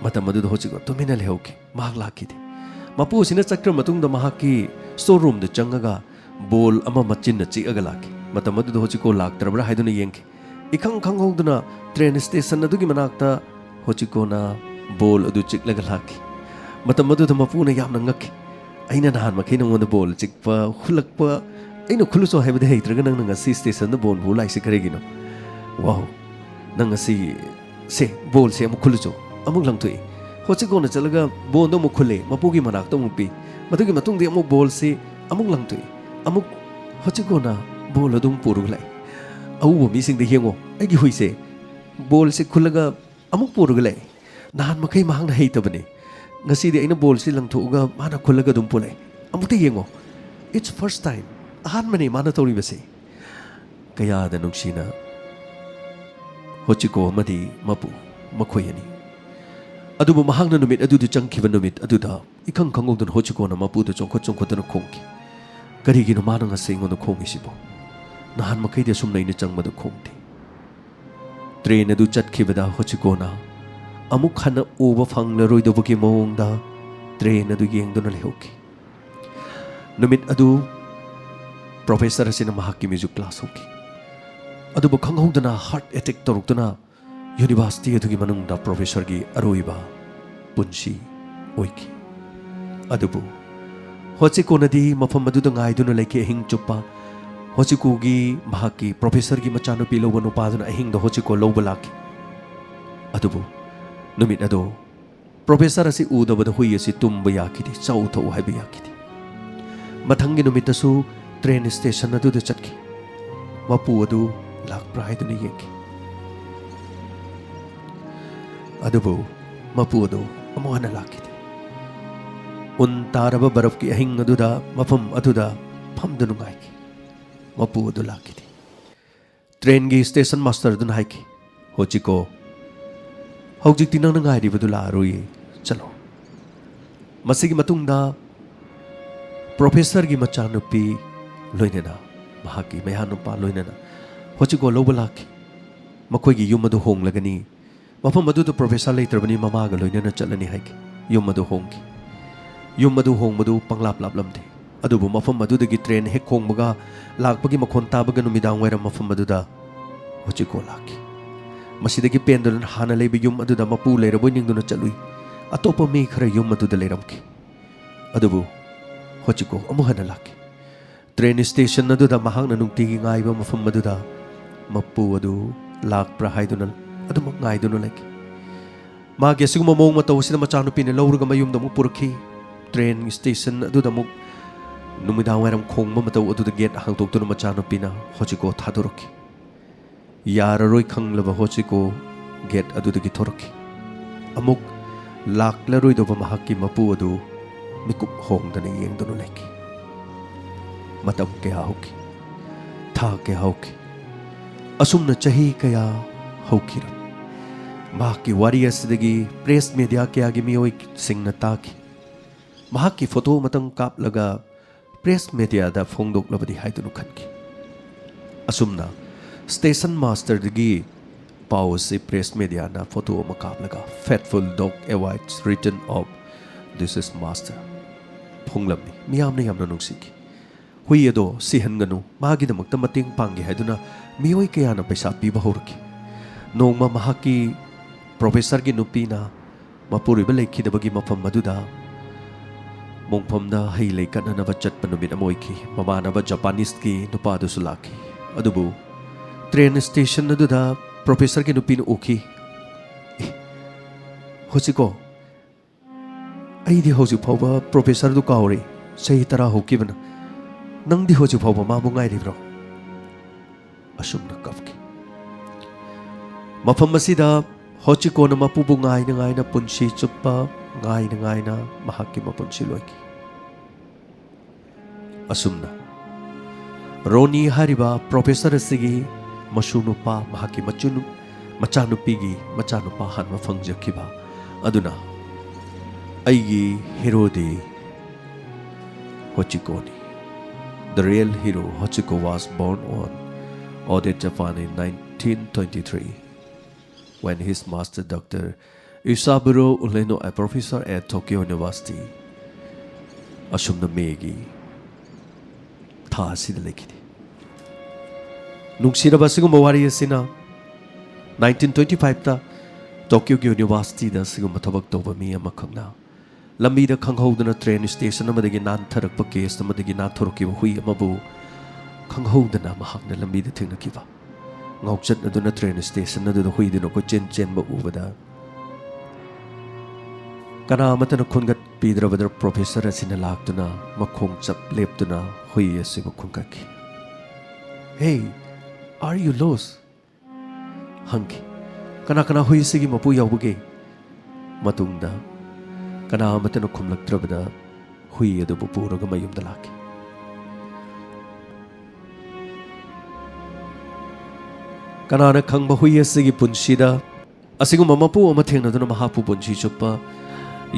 ꯃꯇꯝ ꯑꯗꯨꯗ ꯍꯣꯆꯤꯀꯣ ꯇꯨꯃꯤꯟꯅ ꯂꯩꯍꯧꯈꯤ꯫ ꯃꯍꯥꯛ ꯂꯥꯛꯈꯤꯗꯦ꯫ ꯃꯄꯨ ꯑꯁꯤꯅ ꯆꯠꯈ꯭ꯔ ꯃꯇꯨꯡꯗ ꯃꯍꯥꯛꯀꯤ ꯁ꯭ꯇꯣꯔ ꯔꯨꯝꯗ ꯆꯪꯉꯒ ꯕꯣꯜ ꯑꯃ ꯃꯆꯤꯟꯅ ꯆꯤꯛꯑꯒ ꯂꯥꯛꯈꯤ꯫ ꯃꯇꯝ ꯑꯗꯨꯗ ꯍꯣꯆꯤꯀꯣ ꯂꯥꯛꯇ꯭ꯔꯕ꯭ꯔꯥ ꯍꯥꯏꯗꯨꯅ ꯌꯦꯡꯈꯤ꯫ ꯏꯈꯪ ꯈꯪꯍꯧꯗꯅ ꯇ꯭ꯔꯦꯟ ꯁ꯭ꯇꯦꯁꯟ ꯑꯗꯨꯒꯤ ꯃꯅꯥꯛꯇ ꯍꯣꯆꯤꯀꯣꯅ ꯕꯣꯜ ꯑꯗꯨ ꯆꯤꯛꯂꯒ ꯂꯥꯛꯈꯤ꯫ ꯃꯇꯝ ꯑꯗꯨꯗ ꯃꯄꯨꯅ ꯌꯥꯝꯅ ꯉꯛꯈꯤ꯫ "ꯑꯩꯅ ꯅꯍꯥꯟ ꯃꯈꯩ ꯅꯉꯣꯟꯗ ꯕꯣꯜ ꯆꯤꯛꯄ, ꯈꯨꯜꯂꯛꯄ, ꯑꯩꯅ ꯈꯨꯜꯂꯨꯆꯣ ꯍꯥꯏꯕꯗꯤ ꯍꯩꯇ꯭ꯔꯒ ꯅꯪꯅ ꯉꯁꯤ ꯁ꯭ꯇꯦꯁꯟꯗ ꯕꯣꯜ ꯄꯨ ꯂꯥꯛꯏꯁꯦ ꯀꯔꯤꯒꯤꯅꯣ? ꯋꯥꯎ, ꯅꯪ ꯉꯁꯤ, ꯁꯦ, ꯕꯣꯜꯁꯦ ꯑꯃꯨꯛ ꯈꯨꯜꯂꯨꯆꯣ"꯫ ꯑꯃꯨꯛ ꯂꯪꯊꯣꯛꯏ꯫ ꯍꯣꯆꯤꯀꯣꯅ ꯆꯠꯂꯒ ꯕꯣꯜꯗꯣ ꯑꯃꯨꯛ ꯈꯨꯜꯂꯦ, ꯃꯄꯨꯒꯤ ꯃꯅꯥꯛꯇ ꯑꯃꯨꯛ ꯄꯤ꯫ ꯃꯗꯨꯒꯤ ꯃꯇꯨꯡꯗ ꯑꯃꯨꯛ ꯕꯣꯜꯁꯤ ꯑꯃꯨꯛ ꯂꯪꯊꯣꯛꯏ꯫ ꯑꯃꯨꯛ ꯍꯣꯆꯤꯀꯣꯅ ꯕꯣꯜ ꯑꯗꯨꯝ ꯄꯨꯔꯒ ꯂꯥꯛꯏ꯫ ꯑꯎꯕ ꯃꯤꯁꯤꯡꯗ, "ꯌꯦꯡꯉꯣ, ꯑꯩꯒꯤ ꯍꯨꯏꯁꯦ ꯕꯣꯜꯁꯦ ꯈꯨꯜꯂꯒ ꯑꯃꯨꯛ ꯄꯨꯔꯒ ꯂꯥꯛꯏ꯫ ꯅꯍꯥꯟ ꯃꯈꯩ ꯃꯍꯥꯛꯅ ꯍꯩꯇꯕꯅꯤ꯫ ꯉꯁꯤꯗꯤ ꯑꯩꯅ ꯕꯣꯜꯁꯤ ꯂꯪꯊꯣꯛꯑꯒ ꯃꯥꯅ ꯈꯨꯜꯂꯒ ꯑꯗꯨꯝ ꯄꯨꯔꯛꯏ꯫ ꯑꯃꯨꯛꯇ ꯌꯦꯡꯉꯣ꯫ It's first time꯫ ꯑꯍꯥꯟꯕꯅꯤ ꯃꯥꯅ ꯇꯧꯔꯤꯕꯁꯤ"꯫ ꯀꯌꯥꯗ ꯅꯨꯡꯁꯤꯅ ꯍꯣꯆꯤꯀꯣ ꯑꯃꯗꯤ ꯃꯄꯨ, ꯃꯈꯣꯏ ꯑꯅꯤ꯫ ꯑꯗꯨꯕꯨ ꯃꯍꯥꯛꯅ ꯅꯨꯃꯤꯠ ꯑꯗꯨꯗ ꯆꯪꯈꯤꯕ ꯅꯨꯃꯤꯠ ꯑꯗꯨꯗ ꯏꯈꯪ ꯈꯪꯍꯧꯗꯅ ꯍꯣꯆꯤꯀꯣꯅ ꯃꯄꯨꯗ ꯆꯣꯡꯈꯠ ꯆꯣꯡꯈꯠꯇꯨꯅ ꯈꯣꯡꯈꯤ꯫ "ꯀꯔꯤꯒꯤꯅꯣ ꯃꯥꯅ ꯉꯁꯤ ꯑꯩꯉꯣꯟꯗ ꯈꯣꯡꯉꯤꯁꯤꯕꯣ? ꯅꯍꯥꯟ ꯃꯈꯩꯗꯤ ꯑꯁꯨꯝꯅ ꯑꯩꯅ ꯆꯪꯕꯗ ꯈꯣꯡꯗꯦ"꯫ ꯇ꯭ꯔꯦꯟ ꯑꯗꯨ ꯆꯠꯈꯤꯕꯗ ꯍꯣꯆꯤꯀꯣꯅ ꯑꯃꯨꯛ ꯍꯟꯅ ꯎꯕ ꯐꯪꯂꯔꯣꯏꯗꯧꯕꯒꯤ ꯃꯑꯣꯡꯗ ꯇ꯭ꯔꯦꯟ ꯑꯗꯨ ꯌꯦꯡꯗꯨꯅ ꯂꯩꯍꯧꯈꯤ꯫ ꯅꯨꯃꯤꯠ ꯑꯗꯨ ꯄ꯭ꯔꯣꯐꯦꯁꯔ ꯑꯁꯤꯅ ꯃꯍꯥꯛꯀꯤ ꯃ꯭ꯌꯨꯖꯤꯛ ꯀ꯭ꯂꯥꯁ ꯍꯧꯈꯤ꯫ ꯑꯗꯨꯕꯨ ꯈꯪꯍꯧꯗꯅ ꯍꯥꯔꯠ ꯑꯦꯇꯦꯛ ꯇꯧꯔꯛꯇꯨꯅ ꯌꯨꯅꯤꯚꯔꯁꯤꯇꯤ ꯑꯗꯨꯒꯤ ꯃꯅꯨꯡꯗ ꯄ꯭ꯔꯣꯐꯦꯁꯔꯒꯤ ꯑꯔꯣꯏꯕ ꯄꯨꯟꯁꯤ ꯑꯣꯏꯈꯤ꯫ ꯑꯗꯨꯕꯨ ꯍꯣꯆꯤꯀꯣꯅꯗꯤ ꯃꯐꯝ ꯑꯗꯨꯗ ꯉꯥꯏꯗꯨꯅ ꯂꯩꯈꯤ ꯑꯍꯤꯡ ꯆꯨꯞꯄ꯫ ꯍꯣꯆꯤꯀꯣꯒꯤ ꯃꯍꯥꯛꯀꯤ ꯄ꯭ꯔꯣꯐꯦꯁꯔꯒꯤ ꯃꯆꯥꯅꯨꯄꯤ ꯂꯧꯕ ꯅꯨꯄꯥꯗꯨꯅ ꯑꯍꯤꯡꯗ ꯍꯣꯆꯤꯀꯣ ꯂꯧꯕ ꯂꯥꯛꯈꯤ꯫ ꯑꯗꯨꯕꯨ ꯅꯨꯃꯤꯠ ꯑꯗꯣ ꯄ꯭ꯔꯣꯐꯦꯁꯔ ꯑꯁꯤ ꯎꯗꯕꯗ ꯍꯨꯏ ꯑꯁꯤ ꯇꯨꯝꯕ ꯌꯥꯈꯤꯗꯦ, ꯆꯥꯎ ꯊꯛꯎ ꯍꯥꯏꯕ ꯌꯥꯈꯤꯗꯦ꯫ ꯃꯊꯪꯒꯤ ꯅꯨꯃꯤꯠꯇꯁꯨ ꯇ꯭ꯔꯦꯟ ꯁ꯭ꯇꯦꯁꯟ ꯑꯗꯨꯗ ꯆꯠꯈꯤ꯫ ꯃꯄꯨ ꯑꯗꯨ ꯂꯥꯛꯄ꯭ꯔꯥ ꯍꯥꯏꯗꯨꯅ ꯌꯦꯡꯈꯤ꯫ ꯑꯗꯨꯕꯨ ꯃꯄꯨ ꯑꯗꯨ ꯑꯃꯨꯛ ꯍꯟꯅ ꯂꯥꯛꯈꯤꯗꯦ꯫ ꯎꯟ ꯇꯥꯔꯕ ꯕꯔꯐꯀꯤ ꯑꯍꯤꯡ ꯑꯗꯨꯗ ꯃꯐꯝ ꯑꯗꯨꯗ ꯐꯝꯗꯨꯅ ꯉꯥꯏꯈꯤ꯫ ꯃꯄꯨ ꯑꯗꯨ ꯂꯥꯛꯈꯤꯗꯦ꯫ ꯇ꯭ꯔꯦꯟꯒꯤ ꯁ꯭ꯇꯦꯁꯟ ꯃꯥꯁꯇꯔꯗꯨꯅ ꯍꯥꯏꯈꯤ, "ꯍꯣꯆꯤꯀꯣ, ꯍꯧꯖꯤꯛꯇꯤ ꯅꯪꯅ ꯉꯥꯏꯔꯤꯕꯗꯨ ꯂꯥꯛꯑꯔꯣꯏꯌꯦ, ꯆꯠꯂꯣ꯫" ꯃꯁꯤꯒꯤ ꯃꯇꯨꯡꯗ ꯄ꯭ꯔꯣꯐꯦꯁꯔꯒꯤ ꯃꯆꯥꯅꯨꯄꯤ ꯂꯣꯏꯅꯅ ꯃꯍꯥꯛꯀꯤ ꯃꯌꯥꯅꯨꯄꯥ ꯂꯣꯏꯅꯅ ꯍꯣꯆꯤꯀꯣ ꯂꯧꯕ ꯂꯥꯛꯈꯤ꯫ ꯃꯈꯣꯏꯒꯤ ꯌꯨꯝ ꯑꯗꯨ ꯍꯣꯡꯂꯒꯅꯤ꯫ ꯃꯐꯝ ꯑꯗꯨꯗ ꯄ꯭ꯔꯣꯐꯦꯁꯔ ꯂꯩꯇ꯭ꯔꯕꯅꯤ, ꯃꯃꯥꯒ ꯂꯣꯏꯅꯅ ꯆꯠꯂꯅꯤ ꯍꯥꯏꯈꯤ꯫ ꯌꯨꯝ ꯑꯗꯨ ꯍꯣꯡꯈꯤ꯫ ꯌꯨꯝ ꯑꯗꯨ ꯍꯣꯡꯕꯗꯨ ꯄꯪꯂꯥꯞ ꯂꯥꯞꯂꯝꯗꯦ꯫ ꯑꯗꯨꯕꯨ ꯃꯐꯝ ꯑꯗꯨꯗꯒꯤ ꯇ꯭ꯔꯦꯟ ꯍꯦꯛ ꯈꯣꯡꯕꯒ ꯂꯥꯛꯄꯒꯤ ꯃꯈꯣꯟ ꯇꯥꯕꯒ ꯅꯨꯃꯤꯗꯥꯡ ꯋꯥꯏꯔꯝ ꯃꯐꯝ ꯑꯗꯨꯗ ꯍꯣꯆꯤꯀꯣ ꯂꯥꯛꯈꯤ꯫ ꯃꯁꯤꯗꯒꯤ ꯄꯦꯟꯗꯨꯅ ꯍꯥꯟꯅ ꯂꯩꯕ ꯌꯨꯝ ꯑꯗꯨꯗ ꯃꯄꯨ ꯂꯩꯔꯕꯣꯏ ꯅꯤꯡꯗꯨꯅ ꯆꯠꯂꯨꯏ꯫ ꯑꯇꯣꯞꯄ ꯃꯤ ꯈꯔ ꯌꯨꯝ ꯑꯗꯨꯗ ꯂꯩꯔꯝꯈꯤ꯫ ꯑꯗꯨꯕꯨ ꯍꯣꯆꯤꯀꯣ ꯑꯃꯨꯛ ꯍꯟꯅ ꯂꯥꯛꯈꯤ꯫ ꯇ꯭ꯔꯦꯟ ꯁ꯭ꯇꯦꯁꯟ ꯑꯗꯨꯗ ꯃꯍꯥꯛꯅ ꯅꯨꯡꯇꯤꯒꯤ ꯉꯥꯏꯕ ꯃꯐꯝ ꯑꯗꯨꯗ ꯃꯄꯨ ꯑꯗꯨ ꯂꯥꯛꯄ꯭ꯔꯥ ꯍꯥꯏꯗꯨꯅ ꯑꯗꯨꯃꯛ ꯉꯥꯏꯗꯨꯅ ꯂꯩꯈꯤ꯫ ꯃꯥꯒꯤ ꯑꯁꯤꯒꯨꯝꯕ ꯃꯑꯣꯡ ꯃꯇꯧ ꯑꯁꯤꯗ ꯃꯆꯥꯅꯨꯄꯤꯅ ꯂꯧꯔꯒ ꯃꯌꯨꯝꯗ ꯑꯃꯨꯛ ꯄꯨꯔꯛꯈꯤ꯫ ꯇ꯭ꯔꯦꯟ ꯁ꯭ꯇꯦꯁꯟ ꯑꯗꯨꯗ ꯑꯃꯨꯛ ꯅꯨꯃꯤꯗꯥꯡ ꯋꯥꯏꯔꯝ ꯈꯣꯡꯕ ꯃꯇꯧ ꯑꯗꯨꯗ ꯒꯦꯠ ꯍꯥꯡꯗꯣꯛꯇꯨꯅ ꯃꯆꯥꯅꯨꯄꯤꯅ ꯍꯣꯆꯤꯀꯣ ꯊꯥꯗꯣꯔꯛꯈꯤ꯫ ꯌꯥꯔꯔꯣꯏ ꯈꯪꯂꯕ ꯍꯣꯆꯤꯀꯣ ꯒꯦꯠ ꯑꯗꯨꯗꯒꯤ ꯊꯣꯔꯛꯈꯤ꯫ ꯑꯃꯨꯛ ꯂꯥꯛꯂꯔꯣꯏꯗꯧꯕ ꯃꯍꯥꯛꯀꯤ ꯃꯄꯨ ꯑꯗꯨ ꯃꯤꯀꯨꯞ ꯍꯣꯡꯗꯅ ꯌꯦꯡꯗꯨꯅ ꯂꯩꯈꯤ꯫ ꯃꯇꯝ ꯀꯌꯥ ꯍꯧꯈꯤ꯫ ꯊꯥ ꯀꯌꯥ ꯍꯧꯈꯤ꯫ ꯑꯁꯨꯝꯅ ꯆꯍꯤ ꯀꯌꯥ ꯍꯧꯈꯤꯔꯝꯃꯤ꯫ ꯃꯍꯥꯛꯀꯤ ꯋꯥꯔꯤ ꯑꯁꯤꯗꯒꯤ ꯄ꯭ꯔꯦꯁ ꯃꯦꯗꯤꯌꯥ ꯀꯌꯥꯒꯤ ꯃꯤꯑꯣꯏꯁꯤꯡꯅ ꯇꯥꯈꯤ꯫ ꯃꯍꯥꯛꯀꯤ ꯐꯣꯇꯣ ꯑꯃꯇꯪ ꯀꯥꯞꯂꯒ ꯄ꯭ꯔꯦꯁ ꯃꯦꯗꯤꯌꯥꯗ ꯐꯣꯡꯗꯣꯛꯂꯕꯗꯤ ꯍꯥꯏꯗꯨꯅ ꯈꯟꯈꯤ꯫ ꯑꯁꯨꯝꯅ ꯁ꯭ꯇꯦꯁꯟ ꯃꯥꯁꯇꯔꯗꯒꯤ ꯄꯥꯎ ꯑꯁꯤ ꯄ꯭ꯔꯦꯁ ꯃꯦꯗꯤꯌꯥꯅ ꯐꯣꯇꯣ ꯑꯃ ꯀꯥꯞꯂꯒ "Faithful dog awaits return of this is master" ꯐꯣꯡꯂꯝꯃꯤ꯫ ꯃꯤꯌꯥꯝꯅ ꯌꯥꯝꯅ ꯅꯨꯡꯁꯤꯈꯤ꯫ "ꯍꯨꯏ ꯑꯗꯣ ꯁꯤꯍꯟꯒꯅꯨ, ꯃꯥꯒꯤꯗꯃꯛꯇ ꯃꯇꯦꯡ ꯄꯥꯡꯒꯦ" ꯍꯥꯏꯗꯨꯅ ꯃꯤꯑꯣꯏ ꯀꯌꯥꯅ ꯄꯩꯁꯥ ꯄꯤꯕ ꯍꯧꯔꯛꯈꯤ꯫ ꯅꯣꯡꯃ ꯃꯍꯥꯛꯀꯤ ꯄ꯭ꯔꯣꯐꯦꯁꯔꯒꯤ ꯅꯨꯄꯤꯅ ꯃꯄꯨꯔꯣꯏꯕ ꯂꯩꯈꯤꯗꯕꯒꯤ ꯃꯐꯝ ꯑꯗꯨꯗ ꯃꯣꯡꯐꯝꯗ ꯍꯩ ꯂꯩ ꯀꯠꯅꯅꯕ ꯆꯠꯄ ꯅꯨꯃꯤꯠ ꯑꯃ ꯑꯣꯏꯈꯤ꯫ ꯃꯃꯥꯟꯅꯕ ꯖꯄꯥꯅꯤꯁꯀꯤ ꯅꯨꯄꯥꯗꯨꯁꯨ ꯂꯥꯛꯈꯤ꯫ ꯑꯗꯨꯕꯨ ꯇ꯭ꯔꯦꯟ ꯁ꯭ꯇꯦꯁꯟ ꯑꯗꯨꯗ ꯄ꯭ꯔꯣꯐꯦꯁꯔꯒꯤ ꯅꯨꯄꯤꯅ ꯎꯈꯤ꯫ "ꯑꯦ, ꯍꯣꯆꯤꯀꯣ, ꯑꯩꯗꯤ ꯍꯧꯖꯤꯛ ꯐꯥꯎꯕ ꯄ꯭ꯔꯣꯐꯦꯁꯔꯗꯨ ꯀꯥꯎꯔꯦ꯫ ꯆꯍꯤ ꯇꯔꯥ ꯍꯧꯈꯤꯕꯅ꯫ ꯅꯪꯗꯤ ꯍꯧꯖꯤꯛ ꯐꯥꯎꯕ ꯃꯥꯕꯨ ꯉꯥꯏꯔꯤꯕ꯭ꯔꯣ?" ꯑꯁꯨꯝꯅ ꯀꯞꯈꯤ꯫ ꯃꯐꯝ ꯑꯁꯤꯗ ꯍꯣꯆꯤꯀꯣꯅ ꯃꯄꯨꯕꯨ ꯉꯥꯏꯅ ꯉꯥꯏꯅ ꯄꯨꯟꯁꯤ ꯆꯨꯞꯄ ꯉꯥꯏꯅ ꯉꯥꯏꯅ ꯃꯍꯥꯛꯀꯤ ꯃꯄꯨꯟꯁꯤ ꯂꯣꯏꯈꯤ꯫ ꯑꯁꯨꯝꯅ ꯔꯣꯅꯤ ꯍꯥꯏꯔꯤꯕ ꯄ꯭ꯔꯣꯐꯦꯁꯔ ꯑꯁꯤꯒꯤ ꯃꯁꯨ ꯅꯨꯄꯥ, ꯃꯍꯥꯛꯀꯤ ꯃꯆꯨ-, ꯃꯆꯥꯅꯨꯄꯤꯒꯤ ꯃꯆꯥꯅꯨꯄꯥ ꯍꯥꯟꯕ ꯐꯪꯖꯈꯤꯕ ꯑꯗꯨꯅ ꯑꯩꯒꯤ ꯍꯦꯔꯣꯗꯤ ꯍꯣꯆꯤꯀꯣꯅꯤ꯫ The real hero Hochiko was born on Ode, Japan in nineteen twenty-three, when his master, Doctor Isaburo Ueno, a professor at Tokyo University, ꯑꯁꯨꯝꯅ ꯃꯦꯒꯤ ꯊꯥ ꯑꯁꯤꯗ ꯂꯩꯈꯤꯗꯦ꯫ ꯅꯨꯡꯁꯤꯔꯕ, ꯑꯁꯤꯒꯨꯝꯕ ꯋꯥꯔꯤ ꯑꯁꯤꯅ nineteen twenty-five ꯇ ꯇꯣꯀ꯭ꯌꯣꯒꯤ ꯌꯨꯅꯤꯚꯔꯁꯤꯇꯤꯗ ꯑꯁꯤꯒꯨꯝꯕ ꯊꯕꯛ ꯇꯧꯕ ꯃꯤ ꯑꯃꯈꯛꯅ ꯂꯝꯕꯤꯗ ꯈꯪꯍꯧꯗꯅ ꯇ꯭ꯔꯦꯟ ꯁ꯭ꯇꯦꯁꯟ ꯑꯃꯗꯒꯤ ꯅꯥꯟꯊꯔꯛꯄ ꯀꯦꯁ ꯑꯃꯗꯒꯤ ꯅꯥꯟꯊꯣꯔꯛꯈꯤꯕ ꯍꯨꯏ ꯑꯃꯕꯨ ꯈꯪꯍꯧꯗꯅ ꯃꯍꯥꯛꯅ ꯂꯝꯕꯤꯗ ꯊꯦꯡꯅꯈꯤꯕ꯫ ꯉꯥꯎꯆꯠꯅꯗꯨꯅ ꯇ꯭ꯔꯦꯟ ꯁ꯭ꯇꯦꯁꯟ ꯑꯗꯨꯗ ꯍꯨꯏꯗꯨꯅ ꯀꯣꯏꯆꯦꯟ ꯆꯦꯟꯕ ꯎꯕꯗ ꯀꯅꯥ ꯑꯃꯠꯇꯅ ꯈꯣꯟꯒꯠꯄꯤꯗ꯭ꯔꯕꯗ ꯄ꯭ꯔꯣꯐꯦꯁꯔ ꯑꯁꯤꯅ ꯂꯥꯛꯇꯨꯅ ꯃꯈꯣꯡ ꯆꯞ ꯂꯦꯞꯇꯨꯅ ꯍꯨꯏ ꯑꯁꯤꯕꯨ ꯈꯣꯟꯒꯠꯈꯤ꯫ "Hey, are you lost?" ꯍꯪꯈꯤ꯫ "ꯀꯅꯥ ꯀꯅꯥ ꯍꯨꯏ ꯑꯁꯤꯒꯤ ꯃꯄꯨ ꯌꯥꯎꯕꯒꯦ?" ꯃꯇꯨꯡꯗ ꯀꯅꯥ ꯑꯃꯠꯇꯅ ꯈꯨꯝꯂꯛꯇ꯭ꯔꯕꯗ ꯍꯨꯏ ꯑꯗꯨꯕꯨ ꯄꯨꯔꯒ ꯃꯌꯨꯝꯗ ꯂꯥꯛꯈꯤ꯫ ꯀꯅꯥꯅ ꯈꯪꯕ ꯍꯨꯏ ꯑꯁꯤꯒꯤ ꯄꯨꯟꯁꯤꯗ ꯑꯁꯤꯒꯨꯝꯕ ꯃꯄꯨ ꯑꯃ ꯊꯦꯡꯅꯗꯨꯅ ꯃꯍꯥꯛꯄꯨ ꯄꯨꯟꯁꯤ ꯆꯨꯞꯄ